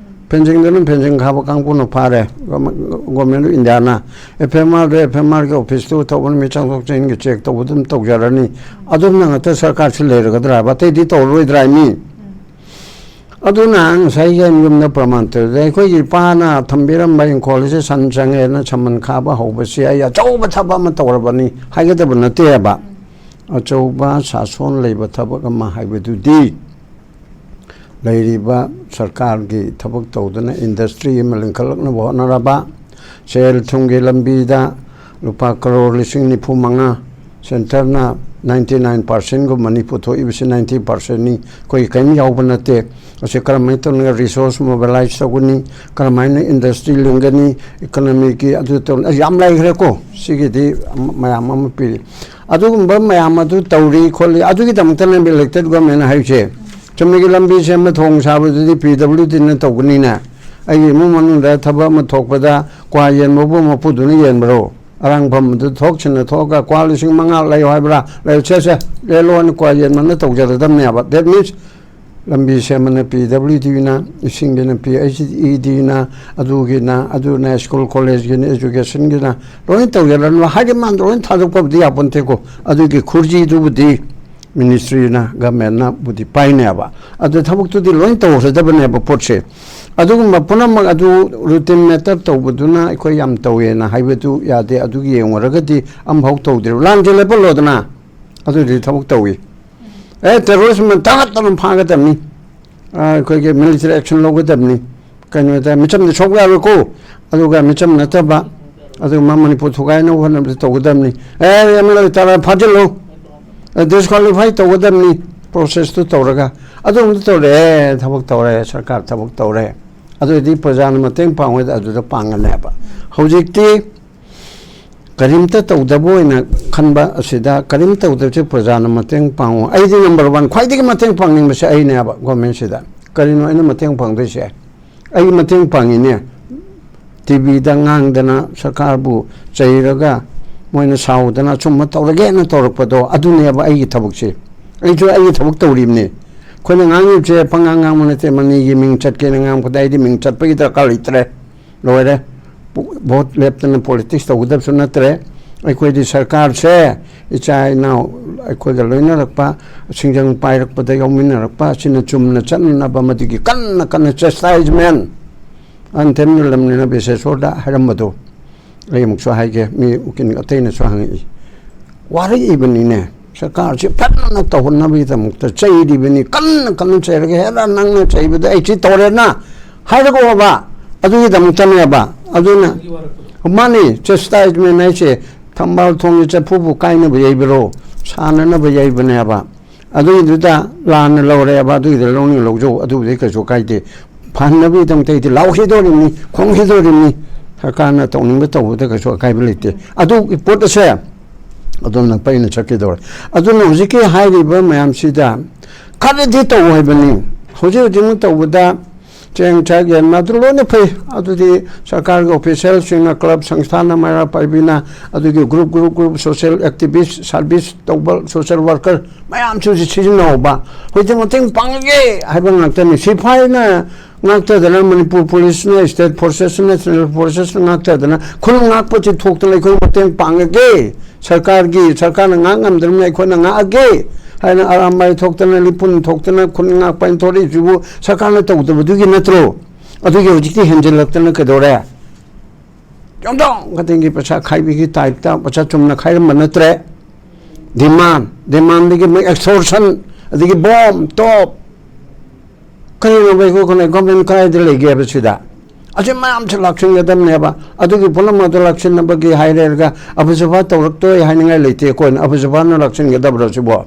ꯐꯦꯟꯁꯤꯡꯗꯨꯅ ꯐꯦꯟꯁꯤꯡ ꯈꯥꯕ ꯀꯥꯡꯕꯨꯅ ꯐꯥꯔꯦ꯫ ꯒꯣꯔꯃꯦꯟ ꯑꯣꯐ ꯏꯟꯗꯤꯌꯥꯅ ꯑꯦꯐ ꯑꯦꯝ ꯑꯥꯔꯗ, ꯑꯦꯐ ꯑꯦꯝ ꯑꯥꯔꯒꯤ ꯑꯣꯐꯤꯁꯇꯨ ꯇꯧꯕ ꯅꯨꯃꯤꯠ ꯆꯪꯊꯣꯛ ꯆꯪꯁꯤꯟꯒꯤ ꯆꯦꯛ ꯇꯧꯕ ꯑꯗꯨꯝ ꯇꯧꯖꯔꯅꯤ꯫ ꯑꯗꯨꯝꯅ ꯉꯥꯛꯇ ꯁꯔꯀꯥꯔꯁꯤ ꯂꯩꯔꯒꯗ꯭ꯔꯥꯕ? ꯑꯇꯩꯗꯤ ꯇꯧꯔꯔꯣꯏꯗ꯭ꯔꯥ ꯃꯤ? ꯑꯗꯨꯅ ꯉꯁꯥꯏꯒꯤ ꯑꯩꯅ ꯌꯨꯝꯗ ꯄ꯭ꯔꯃꯥꯟ ꯇꯧꯔꯤꯗ ꯑꯩꯈꯣꯏꯒꯤ ꯏꯄꯥꯅ ꯊꯝꯕꯤꯔꯝꯕ ꯏꯪꯈꯣꯜꯁꯦ ꯁꯟ ꯆꯪꯉꯦꯅ ꯁꯝꯕꯜ ꯈꯥꯕ ꯍꯧꯕꯁꯤ ꯑꯩ ꯑꯆꯧꯕ ꯊꯕꯛ ꯑꯃ ꯇꯧꯔꯕꯅꯤ ꯍꯥꯏꯒꯗꯕ ꯅꯠꯇꯦꯕ꯫ ꯑꯆꯧꯕ ꯁꯥꯁꯣꯟ ꯂꯩꯕ ꯊꯕꯛ ꯑꯃ ꯍꯥꯏꯕꯗꯨꯗꯤ ꯂꯩꯔꯤꯕ ꯁꯔꯀꯥꯔꯒꯤ ꯊꯕꯛ ꯇꯧꯗꯨꯅ ꯏꯟꯗꯁꯇ꯭ꯔꯤ ꯑꯃ ꯂꯤꯡꯈꯠꯂꯛꯅꯕ ꯍꯣꯠꯅꯔꯕ, ꯁꯦꯜ ꯊꯨꯝꯒꯤ ꯂꯝꯕꯤꯗ ꯂꯨꯄꯥ ꯀꯔꯣꯔ ꯂꯤꯁꯤꯡ ꯅꯤꯐꯨ ꯃꯉꯥ, ꯁꯦꯟꯇꯔꯅ ꯅꯥꯏꯟꯇꯤ ꯅꯥꯏꯟ ꯄꯥꯔꯁꯦꯟꯒꯨꯝꯕꯅꯤ ꯄꯨꯊꯣꯛꯏꯕꯁꯤ, ꯅꯥꯏꯟꯇꯤ ꯄꯥꯔꯁꯦꯟꯅꯤ, ꯑꯩꯈꯣꯏ ꯀꯔꯤꯝ ꯌꯥꯎꯕ ꯅꯠꯇꯦ꯫ ꯑꯁꯤ ꯀꯔꯝꯍꯥꯏꯅ ꯇꯧꯅ ꯔꯤꯁꯣꯔꯁ ꯃꯣꯕꯤꯂꯥꯏꯁ ꯇꯧꯒꯅꯤ, ꯀꯔꯝꯍꯥꯏꯅ ꯏꯟꯗꯁꯇ꯭ꯔꯤ ꯂꯤꯡꯒꯅꯤ, ꯏꯀꯣꯅꯣꯃꯤꯒꯤ ꯑꯗꯨ ꯇꯧꯅꯤ, ꯑꯁ, ꯌꯥꯝ ꯂꯩꯈ꯭ꯔꯦꯀꯣ꯫ ꯁꯤꯒꯤꯗꯤ ꯃꯌꯥꯝ ꯑꯃ ꯄꯤꯔꯤ꯫ ꯑꯗꯨꯒꯨꯝꯕ ꯃꯌꯥꯝ ꯑꯗꯨ ꯇꯧꯔꯤ ꯈꯣꯠꯂꯤ, ꯑꯗꯨꯒꯤꯗꯃꯛꯇꯅꯦ ꯏꯂꯦꯛꯇꯦꯠ ꯒꯣꯔꯃꯦꯟ ꯍꯥꯏꯔꯤꯁꯦ꯫ ꯆꯨꯝꯅꯒꯤ ꯂꯝꯕꯤ ꯁꯦꯝꯕ, ꯊꯣꯡ ꯁꯥꯕꯗꯨꯗꯤ ꯄꯤ ꯗꯕ꯭ꯂꯤꯎ ꯗꯤꯅ ꯇꯧꯒꯅꯤꯅꯦ꯫ ꯑꯩꯒꯤ ꯏꯃꯨꯡ ꯃꯅꯨꯡꯗ ꯊꯕꯛ ꯑꯃ ꯊꯣꯛꯄꯗ ꯀ꯭ꯋꯥ ꯌꯦꯟꯕꯕꯨ ꯃꯄꯨꯗꯨꯅ ꯌꯦꯟꯕꯔꯣ? ꯑꯔꯥꯡꯐꯝꯗꯨ ꯊꯣꯛꯁꯤꯟꯅ ꯊꯣꯛꯑꯒ ꯀ꯭ꯋꯥ ꯂꯤꯁꯤꯡ ꯃꯉꯥ ꯂꯩꯌꯣ ꯍꯥꯏꯕ꯭ꯔꯥ? ꯂꯩꯌꯣ, ꯁꯦ, ꯁꯦ, ꯂꯦꯜꯂꯣꯅ ꯀ꯭ꯋꯥ ꯌꯦꯟꯕꯅ ꯇꯧꯖꯔꯗꯕꯅꯦꯕ꯫ That means ꯂꯝꯕꯤ ꯁꯦꯝꯕꯅ ꯄꯤ ꯗꯕ꯭ꯂꯤꯎ ꯗꯤꯅ, ꯏꯁꯤꯡꯒꯤꯅ ꯄꯤ ꯑꯩꯆ ꯏ ꯗꯤꯅ, ꯑꯗꯨꯒꯤꯅ, ꯑꯗꯨꯅ ꯁ꯭ꯀꯨꯜ ꯀꯣꯂꯦꯖꯀꯤꯅ, ꯑꯦꯖꯨꯀꯦꯁꯟꯒꯤꯅ ꯂꯣꯏꯅ ꯇꯧꯖꯔꯅꯨ ꯍꯥꯏꯗꯤ ꯃꯥꯅ ꯂꯣꯏꯅ ꯊꯥꯗꯣꯛꯄꯕꯨꯗꯤ ꯌꯥꯄꯣꯟꯇꯦꯀꯣ꯫ ꯑꯗꯨꯒꯤ ꯈꯨꯔꯖꯤꯗꯨꯕꯨꯗꯤ ꯃꯤꯅꯤꯁꯇ꯭ꯔꯤꯅ, ꯒꯃꯦꯟꯅꯕꯨꯗꯤ ꯄꯥꯏꯅꯦꯕ꯫ ꯑꯗꯨ ꯊꯕꯛꯇꯨꯗꯤ ꯂꯣꯏ ꯇꯧꯍꯧꯔꯗꯕꯅꯦꯕ ꯄꯣꯠꯁꯦ꯫ ꯑꯗꯨꯒꯨꯝꯕ ꯄꯨꯝꯅꯃꯛ ꯑꯗꯨ ꯔꯨꯇꯤꯟ ꯃꯦꯇꯔ ꯇꯧꯕꯗꯨꯅ ꯑꯩꯈꯣꯏ ꯌꯥꯝ ꯇꯧꯋꯦꯅ ꯍꯥꯏꯕꯗꯨ ꯌꯥꯗꯦ꯫ ꯑꯗꯨꯒꯤ ꯌꯦꯡꯉꯨꯔꯒꯗꯤ ꯑꯃꯐꯥꯎ ꯇꯧꯗ꯭ꯔꯦ꯫ ꯂꯥꯟꯁꯦ ꯂꯦꯞꯍꯜꯂꯣꯗꯅ, ꯑꯗꯨꯗꯤ ꯊꯕꯛ ꯇꯧꯏ꯫ ꯑꯦ, ꯇꯦꯔꯣꯔꯤꯁꯃ ꯊꯥꯒꯠꯇꯅ ꯐꯥꯒꯗꯕꯅꯤ꯫ ꯑ, ꯑꯩꯈꯣꯏꯒꯤ ꯃꯤꯂꯤꯇꯔꯤ ꯑꯦꯛꯁꯟ ꯂꯧꯒꯗꯕꯅꯤ꯫ ꯀꯩꯅꯣꯗ ꯃꯤꯆꯝꯗ ꯁꯣꯛꯄ ꯌꯥꯔꯣꯏꯀꯣ꯫ ꯑꯗꯨꯒ ꯃꯤꯆꯝ ꯅꯠꯇꯕ, ꯑꯗꯨꯒ ꯃꯅꯤꯄꯨꯔ ꯊꯨꯒꯥꯏꯅꯕ ꯍꯣꯠꯅꯕꯗ ꯇꯧꯒꯗꯕꯅꯤ꯫ ꯑꯦ, ꯑꯦꯝ ꯑꯦꯜ ꯑꯦ ꯇꯔꯥ ꯐꯥꯖꯤꯜꯂꯨ, ꯗꯤꯁꯀ꯭ꯋꯥꯂꯤꯐꯥꯏ ꯇꯧꯒꯗꯕꯅꯤ꯫ ꯄ꯭ꯔꯣꯁꯦꯁꯇꯨ ꯇꯧꯔꯒ ꯑꯗꯨꯝ ꯇꯧꯔꯦ, ꯊꯕꯛ ꯇꯧꯔꯦ, ꯁꯔꯀꯥꯔ ꯊꯕꯛ ꯇꯧꯔꯦ꯫ ꯑꯗꯨꯑꯣꯏꯗꯤ ꯄ꯭ꯔꯖꯥꯅ ꯃꯇꯦꯡ ꯄꯥꯡꯉꯣꯏꯗ ꯑꯗꯨꯗ ꯄꯥꯡꯒꯅꯦꯕ꯫ ꯍꯧꯖꯤꯛꯇꯤ ꯀꯔꯤꯝꯇ ꯇꯧꯗꯕ ꯑꯣꯏꯅ ꯈꯟꯕ ꯑꯁꯤꯗ, ꯀꯔꯤꯝ ꯇꯧꯗꯕꯁꯦ ꯄ꯭ꯔꯖꯥꯅ ꯃꯇꯦꯡ ꯄꯥꯡꯉꯨ꯫ ꯑꯩꯗꯤ ꯅꯝꯕꯔ ꯋꯥꯟ, ꯈ꯭ꯋꯥꯏꯗꯒꯤ ꯃꯇꯦꯡ ꯄꯥꯡꯅꯤꯡꯕꯁꯦ ꯑꯩꯅꯦꯕ ꯒꯣꯔꯃꯦꯟꯁꯤꯗ꯫ ꯀꯔꯤꯅꯣ ꯑꯩꯅ ꯃꯇꯦꯡ ꯄꯥꯡꯗꯣꯏꯁꯦ? ꯑꯩ ꯃꯇꯦꯡ ꯄꯥꯡꯉꯤꯅꯦ꯫ ꯇꯤ ꯚꯤꯗ ꯉꯥꯡꯗꯅ ꯁꯔꯀꯥꯔꯕꯨ ꯆꯩꯔꯒ ꯃꯣꯏꯅ ꯁꯥꯎꯗꯅ ꯑꯆꯨꯝꯕ ꯇꯧꯔꯒꯦꯅ ꯇꯧꯔꯛꯄꯗꯣ, ꯑꯗꯨꯅꯦꯕ ꯑꯩꯒꯤ ꯊꯕꯛꯁꯦ꯫ ꯑꯩꯁꯨ ꯑꯩꯒꯤ ꯊꯕꯛ ꯇꯧꯔꯤꯕꯅꯤ꯫ ꯑꯩꯈꯣꯏꯅ ꯉꯥꯡꯉꯤꯕꯁꯦ ꯄꯉꯥꯡ ꯉꯥꯡꯕ ꯅꯠꯇꯦ, ꯃꯅꯤꯒꯤ ꯃꯤꯡ ꯆꯠꯀꯦꯅ ꯉꯥꯡꯕꯗ ꯑꯩꯗꯤ ꯃꯤꯡ ꯆꯠꯄꯒꯤ ꯗꯔꯀꯥꯔ ꯂꯩꯇ꯭ꯔꯦ꯫ ꯂꯣꯏꯔꯦ꯫ ꯚꯣꯠ ꯂꯦꯞꯇꯅ ꯄꯣꯂꯤꯇꯤꯛꯁ ꯇꯧꯒꯗꯕꯁꯨ ꯅꯠꯇ꯭ꯔꯦ꯫ ꯑꯩꯈꯣꯏꯗꯤ ꯁꯔꯀꯥꯔꯁꯦ ꯏꯆꯥ ꯏꯅꯥꯎ ꯑꯩꯈꯣꯏꯒ ꯂꯣꯏꯅꯔꯛꯄ, ꯁꯤꯡꯖꯪ ꯄꯥꯏꯔꯛꯄꯗ ꯌꯥꯎꯃꯤꯟꯅꯔꯛꯄ ꯑꯁꯤꯅ ꯆꯨꯝꯅ ꯆꯠꯅꯅꯕ ꯃꯗꯨꯒꯤ ꯀꯟꯅ ꯀꯟꯅ ꯆꯦꯁꯇꯥꯏꯖꯃꯦꯟ꯫ ꯑꯟꯊꯦꯝꯅ ꯂꯝꯅꯤꯅ ꯕꯤꯁꯦꯁꯣꯔꯗ ꯍꯥꯏꯔꯝꯕꯗꯣ ꯑꯩ ꯑꯃꯨꯛꯁꯨ ꯍꯥꯏꯒꯦ, ꯃꯤ ꯎꯀꯤꯜ ꯑꯇꯩꯅꯁꯨ ꯍꯪꯉꯛꯏ꯫ ꯋꯥꯔꯛꯏꯕꯅꯤꯅꯦ꯫ ꯁꯔꯀꯥꯔꯁꯤ ꯐꯖꯅ ꯇꯧꯍꯟꯅꯕꯒꯤꯗꯃꯛꯇ ꯆꯩꯔꯤꯕꯅꯤ, ꯀꯟꯅ ꯀꯟꯅ ꯆꯩꯔꯒ, "ꯍꯦꯔꯥ, ꯅꯪꯅ ꯆꯩꯕꯗ ꯑꯩ ꯁꯤ ꯇꯧꯔꯦꯅ" ꯍꯥꯏꯔꯛꯑꯣꯕ꯫ ꯑꯗꯨꯒꯤꯗꯃꯛꯇꯅꯦꯕ꯫ ꯑꯗꯨꯅ ꯃꯥꯅꯤ, ꯆꯦꯁꯇꯥꯏꯖꯃꯦꯟ ꯍꯥꯏꯁꯦ ꯊꯝꯕꯥꯜ ꯊꯣꯡꯒꯤ ꯆꯐꯨꯕꯨ ꯀꯥꯏꯅꯕ ꯌꯩꯕꯔꯣ? ꯁꯥꯟꯅꯅꯕ ꯌꯩꯕꯅꯦꯕ꯫ ꯑꯗꯨꯒꯤꯗꯨꯗ ꯂꯥꯟꯅ ꯂꯧꯔꯦꯕ, ꯑꯗꯨꯒꯤꯗ ꯂꯧꯅꯤꯡ ꯂꯧꯖꯧ, ꯑꯗꯨꯕꯨꯗꯤ ꯀꯩꯁꯨ ꯀꯥꯏꯗꯦ꯫ ꯐꯍꯟꯅꯕꯒꯤꯗꯃꯛꯇ ꯑꯩꯗꯤ ꯂꯥꯎꯈꯤꯗꯣꯔꯤꯕꯅꯤ, ꯈꯣꯡꯈꯤꯗꯣꯔꯤꯕꯅꯤ꯫ ꯁꯔꯀꯥꯔꯅ ꯇꯧꯅꯤꯡꯕ ꯇꯧꯕꯗ ꯀꯩꯁꯨ ꯑꯀꯥꯏꯕ ꯂꯩꯇꯦ꯫ ꯑꯗꯨꯒꯤ ꯄꯣꯠ ꯑꯁꯦ ꯑꯗꯨꯝ ꯅꯛꯄ ꯑꯩꯅ ꯆꯠꯈꯤꯗꯧꯔꯦ꯫ ꯑꯗꯨꯅ ꯍꯧꯖꯤꯛꯀꯤ ꯍꯥꯏꯔꯤꯕ ꯃꯌꯥꯝꯁꯤꯗ ꯈꯔꯗꯤ ꯇꯧ ꯍꯥꯏꯕꯅꯤ꯫ ꯍꯧꯖꯤꯛ ꯍꯧꯖꯤꯛꯃꯛ ꯇꯧꯕꯗ ꯆꯦꯡ, ꯆꯥꯛ, ꯌꯦꯟ, ꯑꯗꯨ ꯂꯣꯏꯅ ꯐꯩ꯫ ꯑꯗꯨꯗꯤ ꯁꯔꯀꯥꯔꯒꯤ ꯑꯣꯐꯤꯁꯤꯌꯦꯜꯁꯤꯡꯅ, ꯀ꯭ꯂꯕ, ꯁꯪꯁꯊꯥꯟꯅ ꯃꯩꯔꯥ ꯄꯥꯏꯕꯤꯅ, ꯑꯗꯨꯒꯤ group, group, group, social activist, service ꯇꯧꯕ ꯁꯣꯁꯤꯌꯦꯜ ꯋꯥꯔꯀꯔ ꯃꯌꯥꯝꯁꯤꯁꯨ ꯁꯤꯖꯤꯟꯅꯍꯧꯕ꯫ ꯍꯧꯖꯤꯛꯇꯤ ꯃꯇꯦꯡ ꯄꯥꯡꯉꯒꯦ ꯍꯥꯏꯕ ꯉꯥꯛꯇꯅꯤ꯫ ꯁꯤꯐꯥꯏꯅ ꯉꯥꯛꯇꯗꯅ, ꯃꯅꯤꯄꯨꯔ ꯄꯨꯂꯤꯁꯅ, ꯁ꯭ꯇꯦꯠ ꯐꯣꯔꯁꯦꯁꯅ, ꯁꯦꯟꯇ꯭ꯔꯦꯜ ꯐꯣꯔꯁꯦꯁꯅ ꯉꯥꯛꯇꯗꯅ, ꯈꯨꯜ ꯉꯥꯛꯄꯁꯤ ꯊꯣꯛꯇꯅ ꯑꯩꯈꯣꯏ ꯃꯇꯦꯡ ꯄꯥꯡꯉꯒꯦ꯫ ꯁꯔꯀꯥꯔꯒꯤ, ꯁꯔꯀꯥꯔꯅ ꯉꯥꯛ ꯉꯝꯗ꯭ꯔꯕꯅꯤꯅ ꯑꯩꯈꯣꯏꯅ ꯉꯥꯛꯑꯒꯦ꯫ ꯍꯥꯏꯅ ꯑꯔꯥꯝꯕꯥꯏ ꯊꯣꯛꯇꯅ, ꯂꯤꯄꯨꯟ ꯊꯣꯛꯇꯅ, ꯈꯨꯟ ꯉꯥꯛꯄ ꯍꯥꯏꯅ ꯊꯣꯛꯂꯛꯏꯁꯤꯕꯨ ꯁꯔꯀꯥꯔꯅ ꯇꯧꯗꯕꯗꯨꯒꯤ ꯅꯠꯇ꯭ꯔꯣ? ꯑꯗꯨꯒꯤ ꯍꯧꯖꯤꯛꯇꯤ ꯍꯦꯟꯖꯤꯜꯂꯛꯇꯅ ꯀꯩꯗꯧꯔꯦ? ꯌꯨꯝꯊꯣꯡ ꯈꯨꯗꯤꯡꯒꯤ ꯄꯩꯁꯥ ꯈꯥꯏꯕꯒꯤ ꯇꯥꯏꯞꯇ ꯄꯩꯁꯥ ꯆꯨꯝꯅ ꯈꯥꯏꯔꯝꯕ ꯅꯠꯇ꯭ꯔꯦ꯫ ꯗꯤꯃꯥꯟ, ꯗꯤꯃꯥꯟꯗꯒꯤ ꯃꯣꯏ ꯑꯦꯛꯁꯇꯣꯔꯁꯟ, ꯑꯗꯒꯤ ꯕꯣꯝ, ꯇꯣꯞ, ꯀꯔꯤꯅꯣꯕ ꯑꯩꯈꯣꯏ ꯈꯨꯟꯅ ꯒꯣꯔꯃꯦꯟ ꯀꯗꯥꯏꯗ ꯂꯩꯒꯦ ꯍꯥꯏꯕꯁꯤꯗ? ꯑꯁꯤ ꯃꯌꯥꯝꯁꯦ ꯂꯥꯛꯁꯤꯟꯒꯗꯕꯅꯦꯕ꯫ ꯑꯗꯨꯒꯤ ꯄꯨꯝꯅꯃꯛꯇꯣ ꯂꯥꯛꯁꯤꯟꯅꯕꯒꯤ ꯍꯥꯏꯔꯦꯔꯒ ꯑꯐꯖꯕ ꯇꯧꯔꯛꯇꯣꯏ ꯍꯥꯏꯅꯤꯡꯉꯥꯏ ꯂꯩꯇꯦ꯫ ꯑꯩꯈꯣꯏꯅ ꯑꯐꯖꯕꯅ ꯂꯥꯛꯁꯤꯟꯒꯗꯕ꯭ꯔꯣ ꯁꯤꯕꯣ?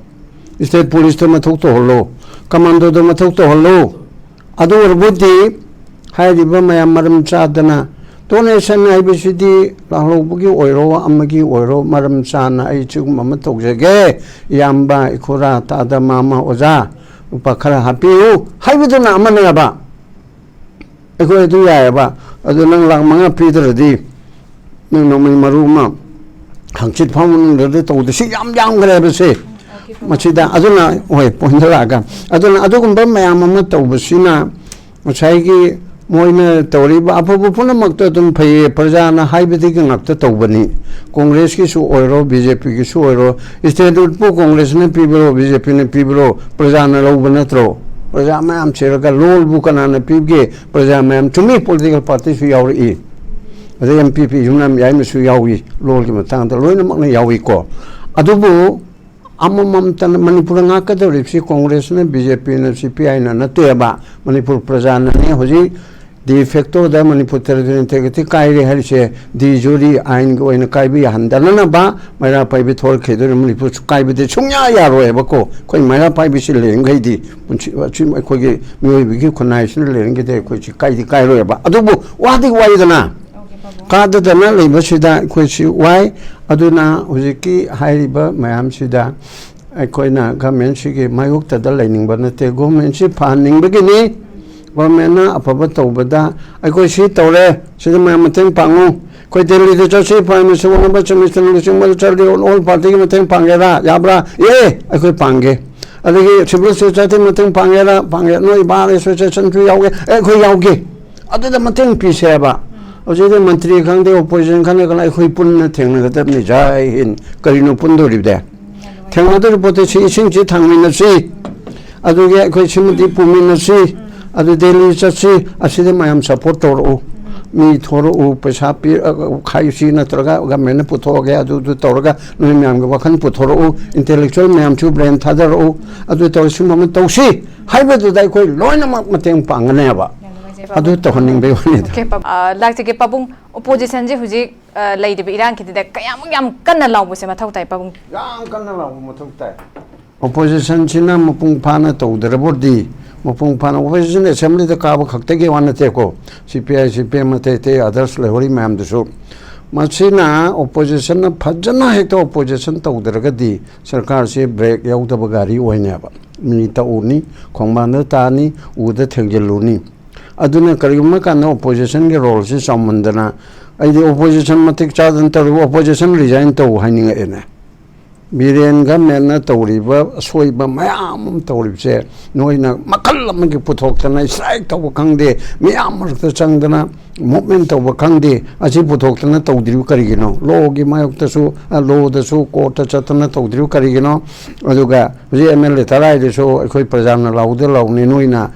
ꯁ꯭ꯇꯦꯠ ꯄꯨꯂꯤꯁꯇꯣ ꯃꯊꯧ ꯇꯧꯍꯜꯂꯣ, ꯀꯃꯥꯟꯗꯣꯗꯣ ꯃꯊꯧ ꯇꯧꯍꯜꯂꯣ꯫ ꯑꯗꯨ ꯑꯣꯏꯔꯕꯨꯗꯤ ꯍꯥꯏꯔꯤꯕ ꯃꯌꯥꯝ ꯃꯔꯝ ꯆꯥꯗꯅ, ꯗꯣꯅꯦꯁꯟ ꯍꯥꯏꯕꯁꯤꯗꯤ ꯂꯥꯛꯍꯧꯕꯒꯤ ꯑꯣꯏꯔꯣ, ꯑꯃꯒꯤ ꯑꯣꯏꯔꯣ, ꯃꯔꯝ ꯆꯥꯅ ꯑꯩ ꯁꯤꯒꯨꯝꯕ ꯑꯃ ꯇꯧꯖꯒꯦ, ꯏꯌꯥꯝꯕ, ꯏꯈꯨꯔꯥ, ꯇꯥꯗ, ꯃꯥꯃ, ꯑꯣꯖꯥ, ꯂꯨꯄꯥ ꯈꯔ ꯍꯥꯞꯄꯤꯌꯨ ꯍꯥꯏꯕꯗꯨꯅ ꯑꯃꯅꯦꯕ꯫ ꯑꯩꯈꯣꯏ ꯑꯗꯨ ꯌꯥꯏꯑꯕ꯫ ꯑꯗꯨ ꯅꯪ ꯂꯥꯛ ꯃꯉꯥ ꯄꯤꯗ꯭ꯔꯗꯤ ꯅꯪ ꯅꯣꯡꯃꯩ ꯃꯔꯨ ꯑꯃ ꯍꯪꯆꯤꯠ ꯐꯥꯎ ꯃꯅꯨꯡꯗꯗꯤ ꯇꯧꯗꯦ꯫ ꯁꯤ ꯌꯥꯝ ꯌꯥꯝꯈ꯭ꯔꯦꯕꯁꯦ꯫ ꯃꯁꯤꯗ ꯑꯗꯨꯅ, ꯍꯣꯏ, ꯄꯣꯏꯟꯗ ꯂꯥꯛꯑꯒ, ꯑꯗꯨꯅ ꯑꯗꯨꯒꯨꯝꯕ ꯃꯌꯥꯝ ꯑꯃ ꯇꯧꯕꯁꯤꯅ ꯉꯁꯥꯏꯒꯤ ꯃꯣꯏꯅ ꯇꯧꯔꯤꯕ ꯑꯐꯕ ꯄꯨꯝꯅꯃꯛꯇ ꯑꯗꯨꯝ ꯐꯩꯌꯦ, ꯄ꯭ꯔꯖꯥꯅ ꯍꯥꯏꯕꯗꯒꯤ ꯉꯥꯛꯇ ꯇꯧꯕꯅꯤ꯫ ꯀꯣꯡꯒ꯭ꯔꯦꯁꯀꯤꯁꯨ ꯑꯣꯏꯔꯣ, ꯕꯤ ꯖꯦ ꯄꯤꯒꯤꯁꯨ ꯑꯣꯏꯔꯣ, ꯁ꯭ꯇꯦꯠꯍꯨꯗꯄꯨ ꯀꯣꯡꯒ꯭ꯔꯦꯁꯅ ꯄꯤꯕꯔꯣ, ꯕꯤ ꯖꯦ ꯄꯤꯅ ꯄꯤꯕꯔꯣ, ꯄ꯭ꯔꯖꯥꯅ ꯂꯧꯕ ꯅꯠꯇ꯭ꯔꯣ? ꯄ꯭ꯔꯖꯥ ꯃꯌꯥꯝ ꯁꯤꯔꯒ ꯂꯣꯜꯕꯨ ꯀꯅꯥꯅ ꯄꯤꯕꯒꯦ? ꯄ꯭ꯔꯖꯥ ꯃꯌꯥꯝ, ꯆꯨꯝꯃꯤ, ꯄꯣꯂꯤꯇꯤꯀꯦꯜ ꯄꯥꯔꯇꯤꯁꯨ ꯌꯥꯎꯔꯛꯏ, ꯑꯗꯩ ꯑꯦꯝ ꯄꯤ ꯄꯤ ꯌꯨꯝꯅꯥꯝ ꯌꯥꯏꯃꯁꯨ ꯌꯥꯎꯏ, ꯂꯣꯜꯒꯤ ꯃꯇꯥꯡꯗ ꯂꯣꯏꯅꯃꯛꯅ ꯌꯥꯎꯏꯀꯣ꯫ ꯑꯗꯨꯕꯨ ꯑꯃꯃꯝꯇꯅ ꯃꯅꯤꯄꯨꯔꯗ ꯉꯥꯛꯀꯗꯧꯔꯤꯕꯁꯤ ꯀꯣꯡꯒ꯭ꯔꯦꯁꯅ, ꯕꯤ ꯖꯦ ꯄꯤꯅ, ꯁꯤ ꯄꯤ ꯑꯥꯏꯅ ꯅꯠꯇꯦꯕ꯫ ꯃꯅꯤꯄꯨꯔ ꯄ꯭ꯔꯖꯥꯅꯅꯦ ꯍꯧꯖꯤꯛ ꯗꯤ ꯐꯦꯛꯇꯣꯗ ꯃꯅꯤꯄꯨꯔ ꯇꯦꯔꯤꯇꯣꯔꯤꯌꯦꯜ ꯏꯟꯇꯦꯒ꯭ꯔꯤꯇꯤ ꯀꯥꯏꯔꯦ ꯍꯥꯏꯔꯤꯁꯦ꯫ ꯗꯤ ꯖꯨꯔꯤ ꯑꯥꯏꯟꯒꯤ ꯑꯣꯏꯅ ꯀꯥꯏꯕ ꯌꯥꯍꯟꯗꯅꯅꯕ ꯃꯩꯔꯥ ꯄꯥꯏꯕꯤ ꯊꯣꯛꯂꯛꯈꯤꯗꯣꯏꯅꯤ꯫ ꯃꯅꯤꯄꯨꯔꯁꯨ ꯀꯥꯏꯕꯗꯤ ꯁꯨꯡꯌꯥ ꯌꯥꯔꯣꯏꯕꯀꯣ꯫ ꯑꯩꯈꯣꯏ ꯃꯩꯔꯥ ꯄꯥꯏꯕꯤꯁꯤ ꯂꯩꯔꯤꯈꯩꯗꯤ, ꯄꯨꯟꯁꯤ ꯑꯁꯤ ꯑꯩꯈꯣꯏꯒꯤ ꯃꯤꯑꯣꯏꯕꯒꯤ ꯈꯨꯟꯅꯥꯏꯁꯤꯅ ꯂꯩꯔꯤꯈꯩꯗꯤ ꯑꯩꯈꯣꯏꯁꯤ ꯀꯥꯏꯗꯤ ꯀꯥꯏꯔꯣꯏꯕ꯫ ꯑꯗꯨꯕꯨ ꯋꯥꯗꯤ ꯋꯥꯏꯗꯅ, ꯀꯥꯗꯗꯅ ꯂꯩꯕꯁꯤꯗ ꯑꯩꯈꯣꯏꯁꯤ ꯋꯥꯏ꯫ ꯑꯗꯨꯅ ꯍꯧꯖꯤꯛꯀꯤ ꯍꯥꯏꯔꯤꯕ ꯃꯌꯥꯝꯁꯤꯗ ꯑꯩꯈꯣꯏꯅ ꯒꯃꯦꯟꯁꯤꯒꯤ ꯃꯥꯌꯣꯛꯇꯗ ꯂꯩꯅꯤꯡꯕ ꯅꯠꯇꯦ꯫ ꯒꯣꯔꯃꯦꯟꯁꯤ ꯐꯍꯟꯅꯤꯡꯕꯒꯤꯅꯤ꯫ ꯒꯣꯔꯃꯦꯟꯅ ꯑꯐꯕ ꯇꯧꯕꯗ ꯑꯩꯈꯣꯏ ꯁꯤ ꯇꯧꯔꯦ, ꯁꯤꯗ ꯃꯌꯥꯝ ꯃꯇꯦꯡ ꯄꯥꯡꯉꯨ, ꯑꯩꯈꯣꯏ ꯗꯦꯜꯂꯤꯗ ꯆꯠꯁꯤ, ꯄ꯭ꯔꯥꯏꯝ ꯃꯤꯅꯤꯁꯇꯔ ꯑꯣꯏꯅꯕ ꯆꯤꯐ ꯃꯤꯅꯤꯁꯇꯔ ꯂꯨꯆꯤꯡꯕꯗ ꯆꯠꯂꯤ, ꯑꯣꯜ ꯄꯥꯔꯇꯤꯒꯤ ꯃꯇꯦꯡ ꯄꯥꯡꯒꯦꯔꯥ? ꯌꯥꯕ꯭ꯔꯥ? ꯑꯦ, ꯑꯩꯈꯣꯏ ꯄꯥꯡꯒꯦ꯫ ꯑꯗꯒꯤ ꯁꯤꯚꯤꯜ ꯁꯣꯁꯥꯏꯇꯤ ꯃꯇꯦꯡ ꯄꯥꯡꯒꯦꯔꯥ? ꯄꯥꯡꯒꯦ꯫ ꯅꯣꯏ ꯕꯥꯔ ꯑꯦꯁꯣꯁꯤꯌꯦꯁꯟꯁꯨ ꯌꯥꯎꯒꯦ? ꯑꯦ, ꯑꯩꯈꯣꯏ ꯌꯥꯎꯒꯦ꯫ ꯑꯗꯨꯗ ꯃꯇꯦꯡ ꯄꯤꯁꯦ ꯍꯥꯏꯕ꯫ ꯍꯧꯖꯤꯛꯇꯤ ꯃꯟꯇ꯭ꯔꯤ ꯈꯪꯗꯦ, ꯑꯣꯄꯣꯖꯤꯁꯟ ꯈꯪꯗꯦ, ꯀꯅꯥ, ꯑꯩꯈꯣꯏ ꯄꯨꯟꯅ ꯊꯦꯡꯅꯒꯗꯕꯅꯤ꯫ ꯖꯥꯏ ꯍꯤꯟ꯫ ꯀꯔꯤꯅꯣ ꯄꯨꯟꯗꯣꯔꯤꯕꯗꯤ? ꯊꯦꯡꯅꯗꯣꯔꯤꯕ ꯄꯣꯠꯇꯤ ꯁꯤ ꯏꯁꯤꯡꯁꯤ ꯊꯥꯡꯃꯤꯟꯅꯁꯤ, ꯑꯗꯨꯒꯤ ꯑꯩꯈꯣꯏ ꯁꯤꯃꯗꯤ ꯄꯨꯃꯤꯟꯅꯁꯤ, ꯑꯗꯨ ꯗꯦꯜꯂꯤ ꯆꯠꯁꯤ, ꯑꯁꯤꯗ ꯃꯌꯥꯝ ꯁꯞꯄꯣꯔꯠ ꯇꯧꯔꯛꯎ, ꯃꯤ ꯊꯣꯔꯛꯎ, ꯄꯩꯁꯥ ꯄꯤ, ꯈꯥꯏꯁꯤ ꯅꯠꯇ꯭ꯔꯒ ꯒꯃꯦꯟꯅ ꯄꯨꯊꯣꯛꯑꯒꯦ, ꯑꯗꯨꯗꯨ ꯇꯧꯔꯒ ꯅꯣꯏ ꯃꯌꯥꯝꯒꯤ ꯋꯥꯈꯜ ꯄꯨꯊꯣꯔꯛꯎ, ꯏꯟꯇꯦꯂꯦꯛꯆꯨꯋꯦꯜ ꯃꯌꯥꯝꯁꯨ ꯕ꯭ꯔꯦꯟ ꯊꯥꯗꯔꯛꯎ, ꯑꯗꯨ ꯇꯧꯔ ꯁꯤꯒꯨꯝꯕ ꯑꯃ ꯇꯧꯁꯤ ꯍꯥꯏꯕꯗꯨꯗ ꯑꯩꯈꯣꯏ ꯂꯣꯏꯅꯃꯛ ꯃꯇꯦꯡ ꯄꯥꯡꯒꯅꯦꯕ꯫ ꯑꯗꯨ ꯇꯧꯍꯟꯅꯤꯡꯕꯩ ꯋꯥꯅꯤꯗ꯫ ꯂꯥꯛꯆꯒꯦ ꯄꯥꯕꯨꯡ, ꯑꯣꯄꯣꯖꯤꯁꯟꯁꯦ ꯍꯧꯖꯤꯛ ꯂꯩꯔꯤꯕ ꯏꯔꯥꯡ ꯈꯤꯇꯗ ꯀꯌꯥꯃꯨꯛ ꯌꯥꯝ ꯀꯟꯅ ꯂꯥꯎꯕꯁꯦ ꯃꯊꯧ ꯇꯥꯏ ꯄꯥꯕꯨꯡ? ꯌꯥꯝ ꯀꯟꯅ ꯂꯥꯎꯕ ꯃꯊꯧ ꯇꯥꯏ꯫ ꯑꯣꯄꯣꯖꯤꯁꯟꯁꯤꯅ ꯃꯄꯨꯡ ꯐꯥꯅ ꯇꯧꯗ꯭ꯔꯕꯗꯤ, ꯃꯄꯨꯡ ꯐꯥꯅ ꯑꯣꯄꯣꯖꯤꯁꯟ ꯑꯦꯁꯦꯝꯕ꯭ꯂꯤꯗ ꯀꯥꯕ ꯈꯛꯇꯒꯤ ꯋꯥ ꯅꯠꯇꯦꯀꯣ, ꯁꯤ ꯄꯤ ꯑꯥꯏ, ꯁꯤ ꯄꯤ ꯑꯦꯝ, ꯑꯇꯩ ꯑꯇꯩ ꯑꯗꯔꯁ ꯂꯩꯍꯧꯔꯤ ꯃꯌꯥꯝꯗꯨꯁꯨ꯫ ꯃꯁꯤꯅ ꯑꯣꯄꯣꯖꯤꯁꯟꯅ ꯐꯖꯅ ꯍꯦꯛꯇ ꯑꯣꯄꯣꯖꯤꯁꯟ ꯇꯧꯗ꯭ꯔꯒꯗꯤ ꯁꯔꯀꯥꯔꯁꯤ ꯕ꯭ꯔꯦꯛ ꯌꯥꯎꯗꯕ ꯒꯥꯔꯤ ꯑꯣꯏꯅꯦꯕ꯫ ꯃꯤ ꯇꯛꯎꯅꯤ, ꯈꯣꯡꯕꯥꯟꯗ ꯇꯥꯅꯤ, ꯎꯗ ꯊꯦꯡꯖꯤꯜꯂꯨꯅꯤ꯫ ꯑꯗꯨꯅ ꯀꯔꯤꯒꯨꯝꯕ ꯀꯥꯟꯗ ꯑꯣꯄꯣꯖꯤꯁꯟꯒꯤ ꯔꯣꯜꯁꯤ ꯆꯥꯎꯃꯟꯗꯅ, ꯑꯩꯗꯤ ꯑꯣꯄꯣꯖꯤꯁꯟ ꯃꯇꯤꯛ ꯆꯥꯗꯅ ꯇꯧꯔꯤꯕ ꯑꯣꯄꯣꯖꯤꯁꯟ ꯔꯤꯖꯥꯏꯟ ꯇꯧ ꯍꯥꯏꯅꯤꯡꯉꯛꯑꯦꯅꯦ꯫ ꯕꯤꯔꯦꯟ ꯒꯃꯦꯟꯅ ꯇꯧꯔꯤꯕ ꯑꯁꯣꯏꯕ ꯃꯌꯥꯝ ꯑꯃ ꯇꯧꯔꯤꯕꯁꯦ ꯅꯣꯏꯅ ꯃꯈꯜ ꯑꯃꯒꯤ ꯄꯨꯊꯣꯛꯇꯅ ꯏꯁꯇ꯭ꯔꯥꯏꯛ ꯇꯧꯕ ꯈꯪꯗꯦ, ꯃꯤꯌꯥꯝ ꯃꯔꯛꯇ ꯆꯪꯗꯅ ꯃꯨꯞꯃꯦꯟ ꯇꯧꯕ ꯈꯪꯗꯦ, ꯑꯁꯤ ꯄꯨꯊꯣꯛꯇꯅ ꯇꯧꯗ꯭ꯔꯤꯕ ꯀꯔꯤꯒꯤꯅꯣ? ꯂꯣꯒꯤ ꯃꯥꯌꯣꯛꯇꯁꯨ, ꯂꯣꯗꯁꯨ ꯀꯣꯔꯠꯇ ꯆꯠꯇꯅ ꯇꯧꯗ꯭ꯔꯤꯕ ꯀꯔꯤꯒꯤꯅꯣ? ꯑꯗꯨꯒ ꯍꯧꯖꯤꯛ ꯑꯦꯝ ꯑꯦꯜ ꯑꯦ ꯇꯔꯥꯏꯗꯁꯨ ꯑꯩꯈꯣꯏ ꯄ꯭ꯔꯖꯥꯅ ꯂꯥꯎꯗ ꯂꯥꯎꯅꯤ, ꯅꯣꯏꯅ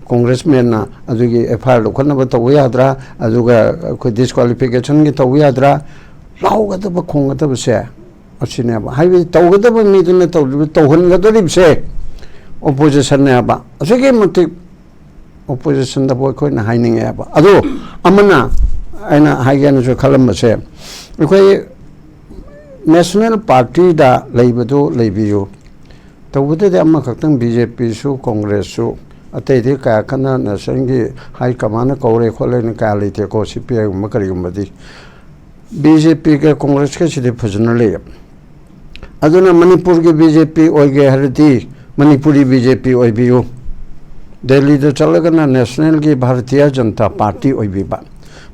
ꯀꯣꯡꯒ꯭ꯔꯦꯁꯃꯦꯟꯅ ꯑꯗꯨꯒꯤ ꯑꯦꯐ ꯑꯥꯏ ꯑꯥꯔ ꯂꯧꯈꯠꯅꯕ ꯇꯧꯕ ꯌꯥꯗ꯭ꯔꯥ? ꯑꯗꯨꯒ ꯑꯩꯈꯣꯏ ꯗꯤꯁꯀ꯭ꯋꯥꯂꯤꯐꯤꯀꯦꯁꯟꯒꯤ ꯇꯧꯕ ꯌꯥꯗ꯭ꯔꯥ? ꯂꯥꯎꯒꯗꯕ ꯈꯣꯡꯒꯗꯕꯁꯦ ꯑꯁꯤꯅꯦꯕ꯫ ꯍꯥꯏꯕꯗꯤ ꯇꯧꯒꯗꯕ ꯃꯤꯗꯨꯅ ꯇꯧꯗ꯭ꯔꯤꯕ, ꯇꯧꯍꯟꯒꯗꯧꯔꯤꯕꯁꯦ ꯑꯣꯄꯣꯖꯤꯁꯟꯅꯦꯕ꯫ ꯑꯁꯨꯛꯀꯤ ꯃꯇꯤꯛ ꯑꯣꯄꯣꯖꯤꯁꯟꯗꯕꯨ ꯑꯩꯈꯣꯏꯅ ꯍꯥꯏꯅꯤꯡꯉꯦꯕ꯫ ꯑꯗꯣ ꯑꯃꯅ ꯑꯩꯅ ꯍꯥꯏꯒꯦꯅꯁꯨ ꯈꯜꯂꯝꯕꯁꯦ, ꯑꯩꯈꯣꯏ ꯅꯦꯁꯅꯦꯜ ꯄꯥꯔꯇꯤꯗ ꯂꯩꯕꯗꯨ ꯂꯩꯕꯤꯌꯨ, ꯇꯧꯕꯗꯗꯤ ꯑꯃꯈꯛꯇꯪ ꯕꯤ ꯖꯦ ꯄꯤꯁꯨ ꯀꯣꯡꯒ꯭ꯔꯦꯁꯁꯨ, ꯑꯇꯩꯗꯤ ꯀꯌꯥ ꯀꯟꯅ ꯅꯦꯁꯅꯦꯜꯒꯤ ꯍꯥꯏ ꯀꯃꯥꯟꯅ ꯀꯧꯔꯦ ꯈꯣꯠꯂꯦꯅ ꯀꯌꯥ ꯂꯩꯇꯦꯀꯣ, ꯁꯤ ꯄꯤ ꯑꯥꯏꯒꯨꯝꯕ ꯀꯔꯤꯒꯨꯝꯕꯗꯤ꯫ ꯕꯤ ꯖꯦ ꯄꯤꯒ ꯀꯣꯡꯒ꯭ꯔꯦꯁꯀꯁꯤꯗꯤ ꯐꯖꯅ ꯂꯩ꯫ ꯑꯗꯨꯅ ꯃꯅꯤꯄꯨꯔꯒꯤ ꯕꯤ ꯖꯦ ꯄꯤ ꯑꯣꯏꯒꯦ ꯍꯥꯏꯔꯗꯤ ꯃꯅꯤꯄꯨꯔꯤ ꯕꯤ ꯖꯦ ꯄꯤ ꯑꯣꯏꯕꯤꯌꯨ, ꯗꯦꯜꯂꯤꯗ ꯆꯠꯂꯒꯅ ꯅꯦꯁꯅꯦꯜꯒꯤ ꯚꯥꯔꯇꯤꯌ ꯖꯅꯇꯥ ꯄꯥꯔꯇꯤ ꯑꯣꯏꯕꯤꯕ,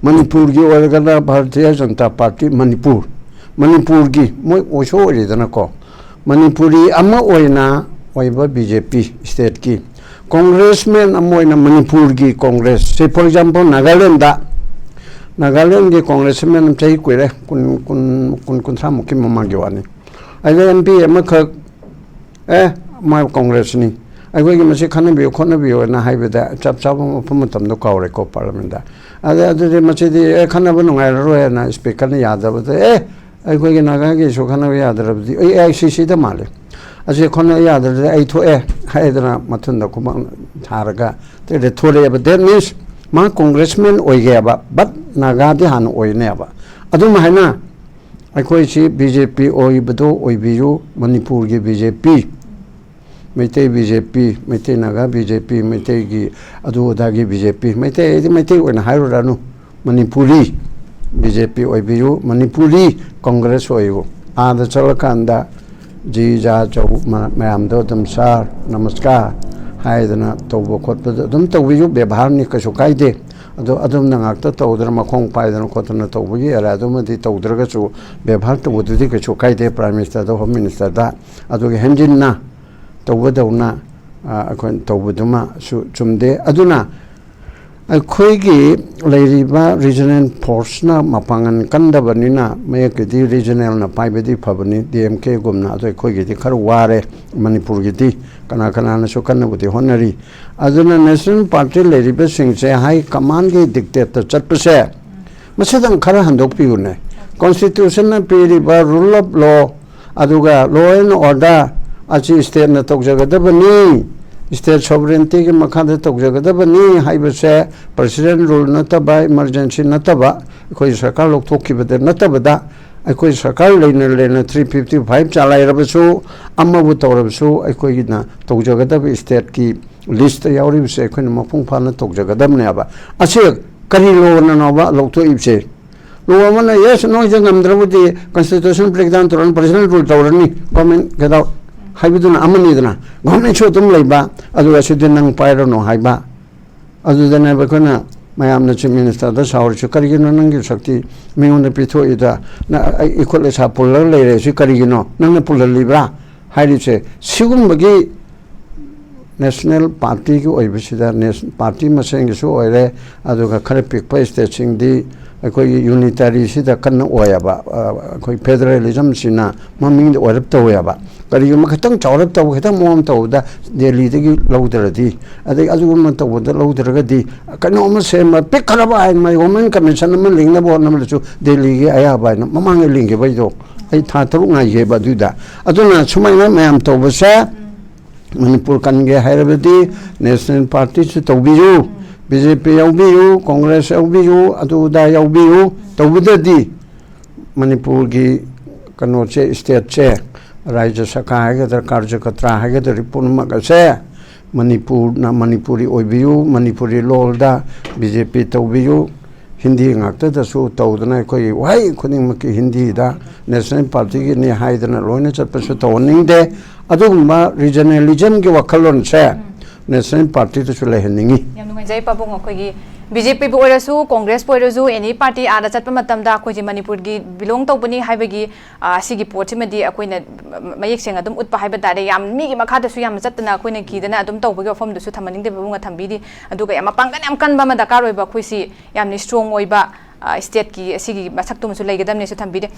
ꯃꯅꯤꯄꯨꯔꯒꯤ ꯑꯣꯏꯔꯒꯅ ꯚꯥꯔꯇꯤꯌ ꯖꯅꯇꯥ ꯄꯥꯔꯇꯤ ꯃꯅꯤꯄꯨꯔ, ꯃꯅꯤꯄꯨꯔꯒꯤ ꯃꯣꯏ ꯑꯣꯏꯁꯨ ꯑꯣꯏꯔꯦꯗꯅꯀꯣ, ꯃꯅꯤꯄꯨꯔꯤ ꯑꯃ ꯑꯣꯏꯅ ꯑꯣꯏꯕ ꯕꯤ ꯖꯦ ꯄꯤ ꯁ꯭ꯇꯦꯠꯀꯤ, ꯀꯣꯡꯒ꯭ꯔꯦꯁꯃꯦꯟ ꯑꯃ ꯑꯣꯏꯅ ꯃꯅꯤꯄꯨꯔꯒꯤ ꯀꯣꯡꯒ꯭ꯔꯦꯁ, ꯁꯦ ꯐꯣꯔ ꯑꯦꯛꯖꯥꯝꯄꯜ ꯅꯥꯒꯥꯂꯦꯟꯗ, ꯅꯥꯒꯥꯂꯦꯟꯒꯤ ꯀꯣꯡꯒ꯭ꯔꯦꯁꯃꯦꯟ ꯑꯃ ꯆꯍꯤ ꯀꯨꯏꯔꯦ, ꯀꯨꯟ, ꯀꯨꯟ, ꯀꯨꯟ, ꯀꯨꯟꯊ꯭ꯔꯥꯃꯨꯛꯀꯤ ꯃꯃꯥꯡꯒꯤ ꯋꯥꯅꯤ꯫ ꯑꯗ ꯑꯦꯝ ꯄꯤ ꯑꯃꯈꯛ, ꯑꯦ, ꯃꯥ ꯀꯣꯡꯒ꯭ꯔꯦꯁꯅꯤ, ꯑꯩꯈꯣꯏꯒꯤ ꯃꯁꯤ ꯈꯟꯅꯕꯤꯌꯨ ꯈꯣꯠꯅꯕꯤꯌꯨ ꯍꯥꯏꯅ ꯍꯥꯏꯕꯗ, ꯆꯞ ꯆꯥꯕ ꯃꯐꯝ ꯃꯇꯝꯗꯣ ꯀꯥꯎꯔꯦꯀꯣ ꯄꯥꯔꯂꯤꯌꯥꯃꯦꯟꯗ꯫ ꯑꯗ ꯑꯗꯨꯗꯤ ꯃꯁꯤꯗꯤ, ꯑꯦ, ꯈꯟꯅꯕ ꯅꯨꯡꯉꯥꯏꯔꯔꯣꯏ ꯍꯥꯏꯅ ꯏꯁꯄꯤꯀꯔꯅ ꯌꯥꯗꯕꯗ, ꯑꯦ, ꯑꯩꯈꯣꯏꯒꯤ ꯅꯥꯒꯥꯒꯤꯁꯨ ꯈꯟꯅꯕ ꯌꯥꯗ꯭ꯔꯕꯗꯤ, ꯑꯦ ꯑꯥꯏ ꯁꯤ ꯁꯤꯗ ꯃꯥꯜꯂꯦ, ꯑꯁꯤ ꯈꯟꯅꯕ ꯌꯥꯗ꯭ꯔꯗꯤ ꯑꯩ ꯊꯣꯛꯑꯦ ꯍꯥꯏꯗꯅ ꯃꯊꯨꯟꯗ ꯈꯨꯕꯥꯛ ꯊꯥꯔꯒ ꯊꯣꯛꯂꯛꯑꯦꯕ꯫ That means ꯃꯥ ꯀꯣꯡꯒ꯭ꯔꯦꯁꯃꯦꯟ ꯑꯣꯏꯒꯦꯕ, but ꯅꯥꯒꯥꯗꯤ ꯍꯥꯟꯅ ꯑꯣꯏꯅꯦꯕ꯫ ꯑꯗꯨꯝ ꯍꯥꯏꯅ ꯑꯩꯈꯣꯏꯁꯤ ꯕꯤ ꯖꯦ ꯄꯤ ꯑꯣꯏꯕꯗꯣ ꯑꯣꯏꯕꯤꯌꯨ, ꯃꯅꯤꯄꯨꯔꯒꯤ ꯕꯤ ꯖꯦ ꯄꯤ, ꯃꯩꯇꯩ ꯕꯤ ꯖꯦ ꯄꯤ, ꯃꯩꯇꯩ ꯅꯥꯒꯥ ꯕꯤ ꯖꯦ ꯄꯤ, ꯃꯩꯇꯩꯒꯤ ꯑꯗꯨ ꯑꯗꯥꯒꯤ ꯕꯤ ꯖꯦ ꯄꯤ, ꯃꯩꯇꯩ ꯍꯥꯏꯗꯤ ꯃꯩꯇꯩ ꯑꯣꯏꯅ ꯍꯥꯏꯔꯨꯔꯅꯨ, ꯃꯅꯤꯄꯨꯔꯤ ꯕꯤ ꯖꯦ ꯄꯤ ꯑꯣꯏꯕꯤꯌꯨ, ꯃꯅꯤꯄꯨꯔꯤ ꯀꯣꯡꯒ꯭ꯔꯦꯁ ꯑꯣꯏꯌꯨ꯫ ꯑꯥꯗ ꯆꯠꯂꯀꯥꯟꯗ ꯖꯤ ꯖꯥ ꯆꯧ ꯃ-, ꯃꯌꯥꯝꯗꯣ ꯑꯗꯨꯝ ꯁꯥꯔ ꯅꯃꯁꯀꯥꯔ ꯍꯥꯏꯗꯅ ꯇꯧꯕ ꯈꯣꯠꯄꯗ ꯑꯗꯨꯝ ꯇꯧꯕꯤꯌꯨ, ꯕꯦꯕꯥꯔꯅꯤ, ꯀꯩꯁꯨ ꯀꯥꯏꯗꯦ꯫ ꯑꯗꯣ ꯑꯗꯨꯝꯅ ꯉꯥꯛꯇ ꯇꯧꯗꯅ ꯃꯈꯣꯡ ꯄꯥꯏꯗꯅ ꯈꯣꯠꯇꯅ ꯇꯧꯕꯒꯤ ꯑꯦꯔꯥ ꯑꯗꯨꯃꯗꯤ ꯇꯧꯗ꯭ꯔꯒꯁꯨ, ꯕꯦꯕꯥꯔ ꯇꯧꯕꯗꯨꯗꯤ ꯀꯩꯁꯨ ꯀꯥꯏꯗꯦ꯫ ꯄ꯭ꯔꯥꯏꯝ ꯃꯤꯅꯤꯁꯇꯔꯗ, ꯍꯣꯝ ꯃꯤꯅꯤꯁꯇꯔꯗ ꯑꯗꯨꯒꯤ ꯍꯦꯟꯖꯤꯟꯅ ꯇꯧꯕꯗꯧꯅ, ꯑ, ꯑꯩꯈꯣꯏꯅ ꯇꯧꯕꯗꯨꯃꯁꯨ ꯆꯨꯝꯗꯦ꯫ ꯑꯗꯨꯅ ꯑꯩꯈꯣꯏꯒꯤ ꯂꯩꯔꯤꯕ ꯔꯤꯖꯅꯦꯜ ꯐꯣꯔꯁꯅ ꯃꯄꯥꯡꯒꯜ ꯀꯟꯗꯕꯅꯤꯅ, ꯃꯌꯦꯛꯀꯤꯗꯤ ꯔꯤꯖꯅꯦꯜꯅ ꯄꯥꯏꯕꯗꯤ ꯐꯕꯅꯤ, ꯗꯤ ꯑꯦꯝ ꯀꯦꯒꯨꯝꯅ꯫ ꯑꯗꯣ ꯑꯩꯈꯣꯏꯒꯤꯗꯤ ꯈꯔ ꯋꯥꯔꯦ, ꯃꯅꯤꯄꯨꯔꯒꯤꯗꯤ꯫ ꯀꯅꯥ ꯀꯅꯥꯅꯁꯨ ꯀꯟꯅꯕꯨꯗꯤ ꯍꯣꯠꯅꯔꯤ꯫ ꯑꯗꯨꯅ ꯅꯦꯁꯅꯦꯜ ꯄꯥꯔꯇꯤ ꯂꯩꯔꯤꯕꯁꯤꯡꯁꯦ ꯍꯥꯏ ꯀꯃꯥꯟꯒꯤ ꯗꯤꯛꯇꯦꯠꯇ ꯆꯠꯄꯁꯦ, ꯃꯁꯤꯗꯪ ꯈꯔ ꯍꯟꯗꯣꯛꯄꯤꯌꯨꯅꯦ꯫ ꯀꯣꯟꯁꯇꯤꯇ꯭ꯌꯨꯁꯟꯅ ꯄꯤꯔꯤꯕ ꯔꯨꯜ ꯑꯣꯐ ꯂꯣ, ꯑꯗꯨꯒ ꯂꯣ ꯑꯦꯟ ꯑꯣꯔꯗꯔ ꯑꯁꯤ ꯁ꯭ꯇꯦꯠꯅ ꯇꯧꯖꯒꯗꯕꯅꯤ, ꯁ꯭ꯇꯦꯠ ꯁꯣꯚꯔꯦꯟꯇꯤꯒꯤ ꯃꯈꯥꯗ ꯇꯧꯖꯒꯗꯕꯅꯤ ꯍꯥꯏꯕꯁꯦ ꯄ꯭ꯔꯦꯁꯤꯗꯦꯟ ꯔꯨꯜ ꯅꯠꯇꯕ, ꯏꯃꯔꯖꯦꯟꯁꯤ ꯅꯠꯇꯕ, ꯑꯩꯈꯣꯏ ꯁꯔꯀꯥꯔ ꯂꯧꯊꯣꯛꯈꯤꯕꯗ ꯅꯠꯇꯕꯗ, ꯑꯩꯈꯣꯏ ꯁꯔꯀꯥꯔ ꯂꯩꯅ ꯂꯩꯅ ꯊ꯭ꯔꯤ ꯐꯤꯐꯇꯤ ꯐꯥꯏꯚ ꯆꯂꯥꯏꯔꯕꯁꯨ, ꯑꯃꯕꯨ ꯇꯧꯔꯕꯁꯨ, ꯑꯩꯈꯣꯏꯒꯤꯅ ꯇꯧꯖꯒꯗꯕ ꯁ꯭ꯇꯦꯠꯀꯤ ꯂꯤꯁꯇ ꯌꯥꯎꯔꯤꯕꯁꯦ ꯑꯩꯈꯣꯏꯅ ꯃꯄꯨꯡ ꯐꯥꯅ ꯇꯧꯖꯒꯗꯕꯅꯦꯕ꯫ ꯑꯁꯤ ꯀꯔꯤ ꯂꯣꯅꯅꯣꯕ ꯂꯧꯊꯣꯛꯏꯕꯁꯦ? ꯂꯣ ꯑꯃꯅ, "ꯌꯦꯁ, ꯅꯣꯏꯁꯦ ꯉꯝꯗ꯭ꯔꯕꯗꯤ ꯀꯟꯁꯇꯤꯇ꯭ꯌꯨꯁꯟ ꯕ꯭ꯔꯦꯛꯗꯥꯎꯟ ꯇꯧꯔꯅꯤ, ꯄ꯭ꯔꯦꯁꯤꯗꯦꯟ ꯔꯨꯜ ꯇꯧꯔꯅꯤ, ꯒꯣꯔꯃꯦꯟ ꯀꯩꯗꯧ" ꯍꯥꯏꯕꯗꯨꯅ ꯑꯃꯅꯤꯗꯅ, ꯒꯣꯔꯃꯦꯟꯁꯨ ꯑꯗꯨꯝ ꯂꯩꯕ, ꯑꯗꯨꯒ ꯁꯤꯗꯤ ꯅꯪ ꯄꯥꯏꯔꯅꯨ ꯍꯥꯏꯕ꯫ ꯑꯗꯨꯗꯅꯦꯕ ꯑꯩꯈꯣꯏꯅ ꯃꯌꯥꯝꯅ ꯆꯤꯐ ꯃꯤꯅꯤꯁꯇꯔꯗ ꯁꯥꯎꯔꯤꯁꯤ, "ꯀꯔꯤꯒꯤꯅꯣ ꯅꯪꯒꯤ ꯁꯛꯇꯤ ꯃꯤꯉꯣꯟꯗ ꯄꯤꯊꯣꯛꯏꯗ? ꯅ-, ꯑꯩ ꯏꯈꯨꯠ ꯏꯁꯥ ꯄꯨꯜꯂꯒ ꯂꯩꯔꯦ, ꯁꯤ ꯀꯔꯤꯒꯤꯅꯣ? ꯅꯪꯅ ꯄꯨꯜꯍꯜꯂꯤꯕ꯭ꯔꯥ?" ꯍꯥꯏꯔꯤꯁꯦ꯫ ꯁꯤꯒꯨꯝꯕꯒꯤ ꯅꯦꯁꯅꯦꯜ ꯄꯥꯔꯇꯤꯒꯤ ꯑꯣꯏꯕꯁꯤꯗ, ꯅꯦꯁ-, ꯄꯥꯔꯇꯤ ꯃꯁꯦꯟꯒꯤꯁꯨ ꯑꯣꯏꯔꯦ, ꯑꯗꯨꯒ ꯈꯔ ꯄꯤꯛꯄ ꯁ꯭ꯇꯦꯠꯁꯤꯡꯗꯤ ꯑꯩꯈꯣꯏꯒꯤ ꯌꯨꯅꯤꯇꯥꯔꯤꯁꯤꯗ ꯀꯟꯅ ꯑꯣꯏꯌꯦꯕ꯫ ꯑ, ꯑꯩꯈꯣꯏ ꯐꯦꯗꯔꯦꯂꯤꯖꯝꯁꯤꯅ ꯃꯃꯤꯡꯗ ꯑꯣꯏꯔꯞ ꯇꯧꯋꯦꯕ꯫ ꯀꯔꯤꯒꯨꯝꯕ ꯈꯤꯇꯪ ꯆꯥꯎꯔꯞ ꯇꯧꯕ, ꯈꯤꯇꯪ ꯃꯑꯣꯡ ꯇꯧꯕꯗ ꯗꯦꯜꯂꯤꯗꯒꯤ ꯂꯧꯗ꯭ꯔꯗꯤ, ꯑꯗꯩ ꯑꯗꯨꯒꯨꯝꯕ ꯇꯧꯕꯗ ꯂꯧꯗ꯭ꯔꯒꯗꯤ, ꯀꯩꯅꯣꯝꯃ ꯁꯦꯝꯕ, ꯄꯤꯛꯈ꯭ꯔꯕ ꯍꯥꯏꯅ ꯃꯥꯏ ꯋꯨꯃꯦꯟ ꯀꯃꯤꯁꯟ ꯑꯃ ꯂꯤꯡꯅꯕ ꯍꯣꯠꯅꯕꯗꯁꯨ ꯗꯦꯜꯂꯤꯒꯤ ꯑꯌꯥꯕ ꯍꯥꯏꯅ ꯃꯃꯥꯡꯗ ꯂꯤꯡꯈꯤꯕꯩꯗꯣ, ꯑꯩ ꯊꯥ ꯇꯔꯨꯛ ꯉꯥꯏꯈꯤꯕ ꯑꯗꯨꯗ꯫ ꯑꯗꯨꯅ ꯁꯨꯃꯥꯏꯅ ꯃꯌꯥꯝ ꯇꯧꯕꯁꯦ, ꯃꯅꯤꯄꯨꯔ ꯀꯟꯒꯦ ꯍꯥꯏꯔꯕꯗꯤ ꯅꯦꯁꯅꯦꯜ ꯄꯥꯔꯇꯤꯁꯨ ꯇꯧꯕꯤꯌꯨ, ꯕꯤ ꯖꯦ ꯄꯤ ꯌꯥꯎꯕꯤꯌꯨ, ꯀꯣꯡꯒ꯭ꯔꯦꯁ ꯌꯥꯎꯕꯤꯌꯨ, ꯑꯗꯨ ꯑꯗꯥ ꯌꯥꯎꯕꯤꯌꯨ꯫ ꯇꯧꯕꯗꯗꯤ ꯃꯅꯤꯄꯨꯔꯒꯤ ꯀꯩꯅꯣꯁꯦ, ꯁ꯭ꯇꯦꯠꯁꯦ, ꯔꯥꯖ꯭ꯌ ꯁꯈꯥ ꯍꯥꯏꯒꯗ꯭ꯔꯥ, ꯀꯥꯔꯖꯀꯇ꯭ꯔꯥ ꯍꯥꯏꯒꯗ꯭ꯔꯥ, ꯄꯨꯝꯅꯃꯛ ꯑꯁꯦ ꯃꯅꯤꯄꯨꯔꯅ, ꯃꯅꯤꯄꯨꯔꯤ ꯑꯣꯏꯕꯤꯌꯨ, ꯃꯅꯤꯄꯨꯔꯤ ꯂꯣꯜꯗ ꯕꯤ ꯖꯦ ꯄꯤ ꯇꯧꯕꯤꯌꯨ꯫ ꯍꯤꯟꯗꯤ ꯉꯥꯛꯇꯗꯁꯨ ꯇꯧꯗꯅ ꯑꯩꯈꯣꯏꯒꯤ ꯋꯥꯍꯩ ꯈꯨꯗꯤꯡꯃꯛꯀꯤ ꯍꯤꯟꯗꯤꯗ ꯅꯦꯁꯅꯦꯜ ꯄꯥꯔꯇꯤꯒꯤꯅꯤ ꯍꯥꯏꯗꯅ ꯂꯣꯏꯅ ꯆꯠꯄꯁꯨ ꯇꯧꯍꯟꯅꯤꯡꯗꯦ꯫ ꯑꯗꯨꯒꯨꯝꯕ ꯔꯤꯖꯅꯦꯂꯤꯖꯝꯒꯤ ꯋꯥꯈꯜꯂꯣꯟꯁꯦ ꯅꯦꯁꯅꯦꯜ ꯄꯥꯔꯇꯤꯗꯁꯨ ꯂꯩꯍꯟꯅꯤꯡꯉꯤ꯫ ꯌꯥꯝ ꯅꯨꯡꯉꯥꯏꯖꯩ ꯄꯥꯕꯨꯡ꯫ ꯑꯩꯈꯣꯏꯒꯤ ꯕꯤ ꯖꯦ ꯄꯤꯕꯨ ꯑꯣꯏꯔꯁꯨ, ꯀꯣꯡꯒ꯭ꯔꯦꯁꯄꯨ ꯑꯣꯏꯔꯁꯨ, ꯑꯦꯅꯤ ꯄꯥꯔꯇꯤ ꯑꯥꯗ ꯆꯠꯄ ꯃꯇꯝꯗ ꯑꯩꯈꯣꯏꯁꯦ ꯃꯅꯤꯄꯨꯔꯒꯤ ꯕꯤꯂꯣꯡ ꯇꯧꯕꯅꯤ ꯍꯥꯏꯕꯒꯤ, ꯑ, ꯁꯤꯒꯤ ꯄꯣꯠꯁꯤꯃꯗꯤ ꯑꯩꯈꯣꯏꯅ ꯃꯌꯦꯛ ꯁꯦꯡꯅ ꯑꯗꯨꯝ ꯎꯠꯄ ꯍꯥꯏꯕ ꯇꯥꯔꯦ꯫ ꯌꯥꯝ ꯃꯤꯒꯤ ꯃꯈꯥꯗꯁꯨ ꯌꯥꯝꯅ ꯆꯠꯇꯅ ꯑꯩꯈꯣꯏꯅ ꯀꯤꯗꯅ ꯑꯗꯨꯝ ꯇꯧꯕꯒꯤ ꯋꯥꯐꯝꯗꯨꯁꯨ ꯊꯝꯍꯟꯅꯤꯡꯗꯦ, ꯄꯥꯕꯨꯡꯅ ꯊꯝꯕꯤꯔꯤ꯫ ꯑꯗꯨꯒ ꯌꯥꯝ ꯃꯄꯥꯡꯒꯜ ꯌꯥꯝ ꯀꯟꯕ ꯑꯃ ꯗꯔꯀꯥꯔ ꯑꯣꯏꯕ, ꯑꯩꯈꯣꯏꯁꯤ ꯌꯥꯝꯅ ꯏꯁꯇ꯭ꯔꯣꯡ ꯑꯣꯏꯕ, ꯑ, ꯁ꯭ꯇꯦꯠꯀꯤ ꯑꯁꯤꯒꯤ ꯃꯁꯛꯇꯨꯃꯁꯨ ꯂꯩꯒꯗꯕꯅꯦꯁꯨ ꯊꯝꯕꯤꯔꯤ꯫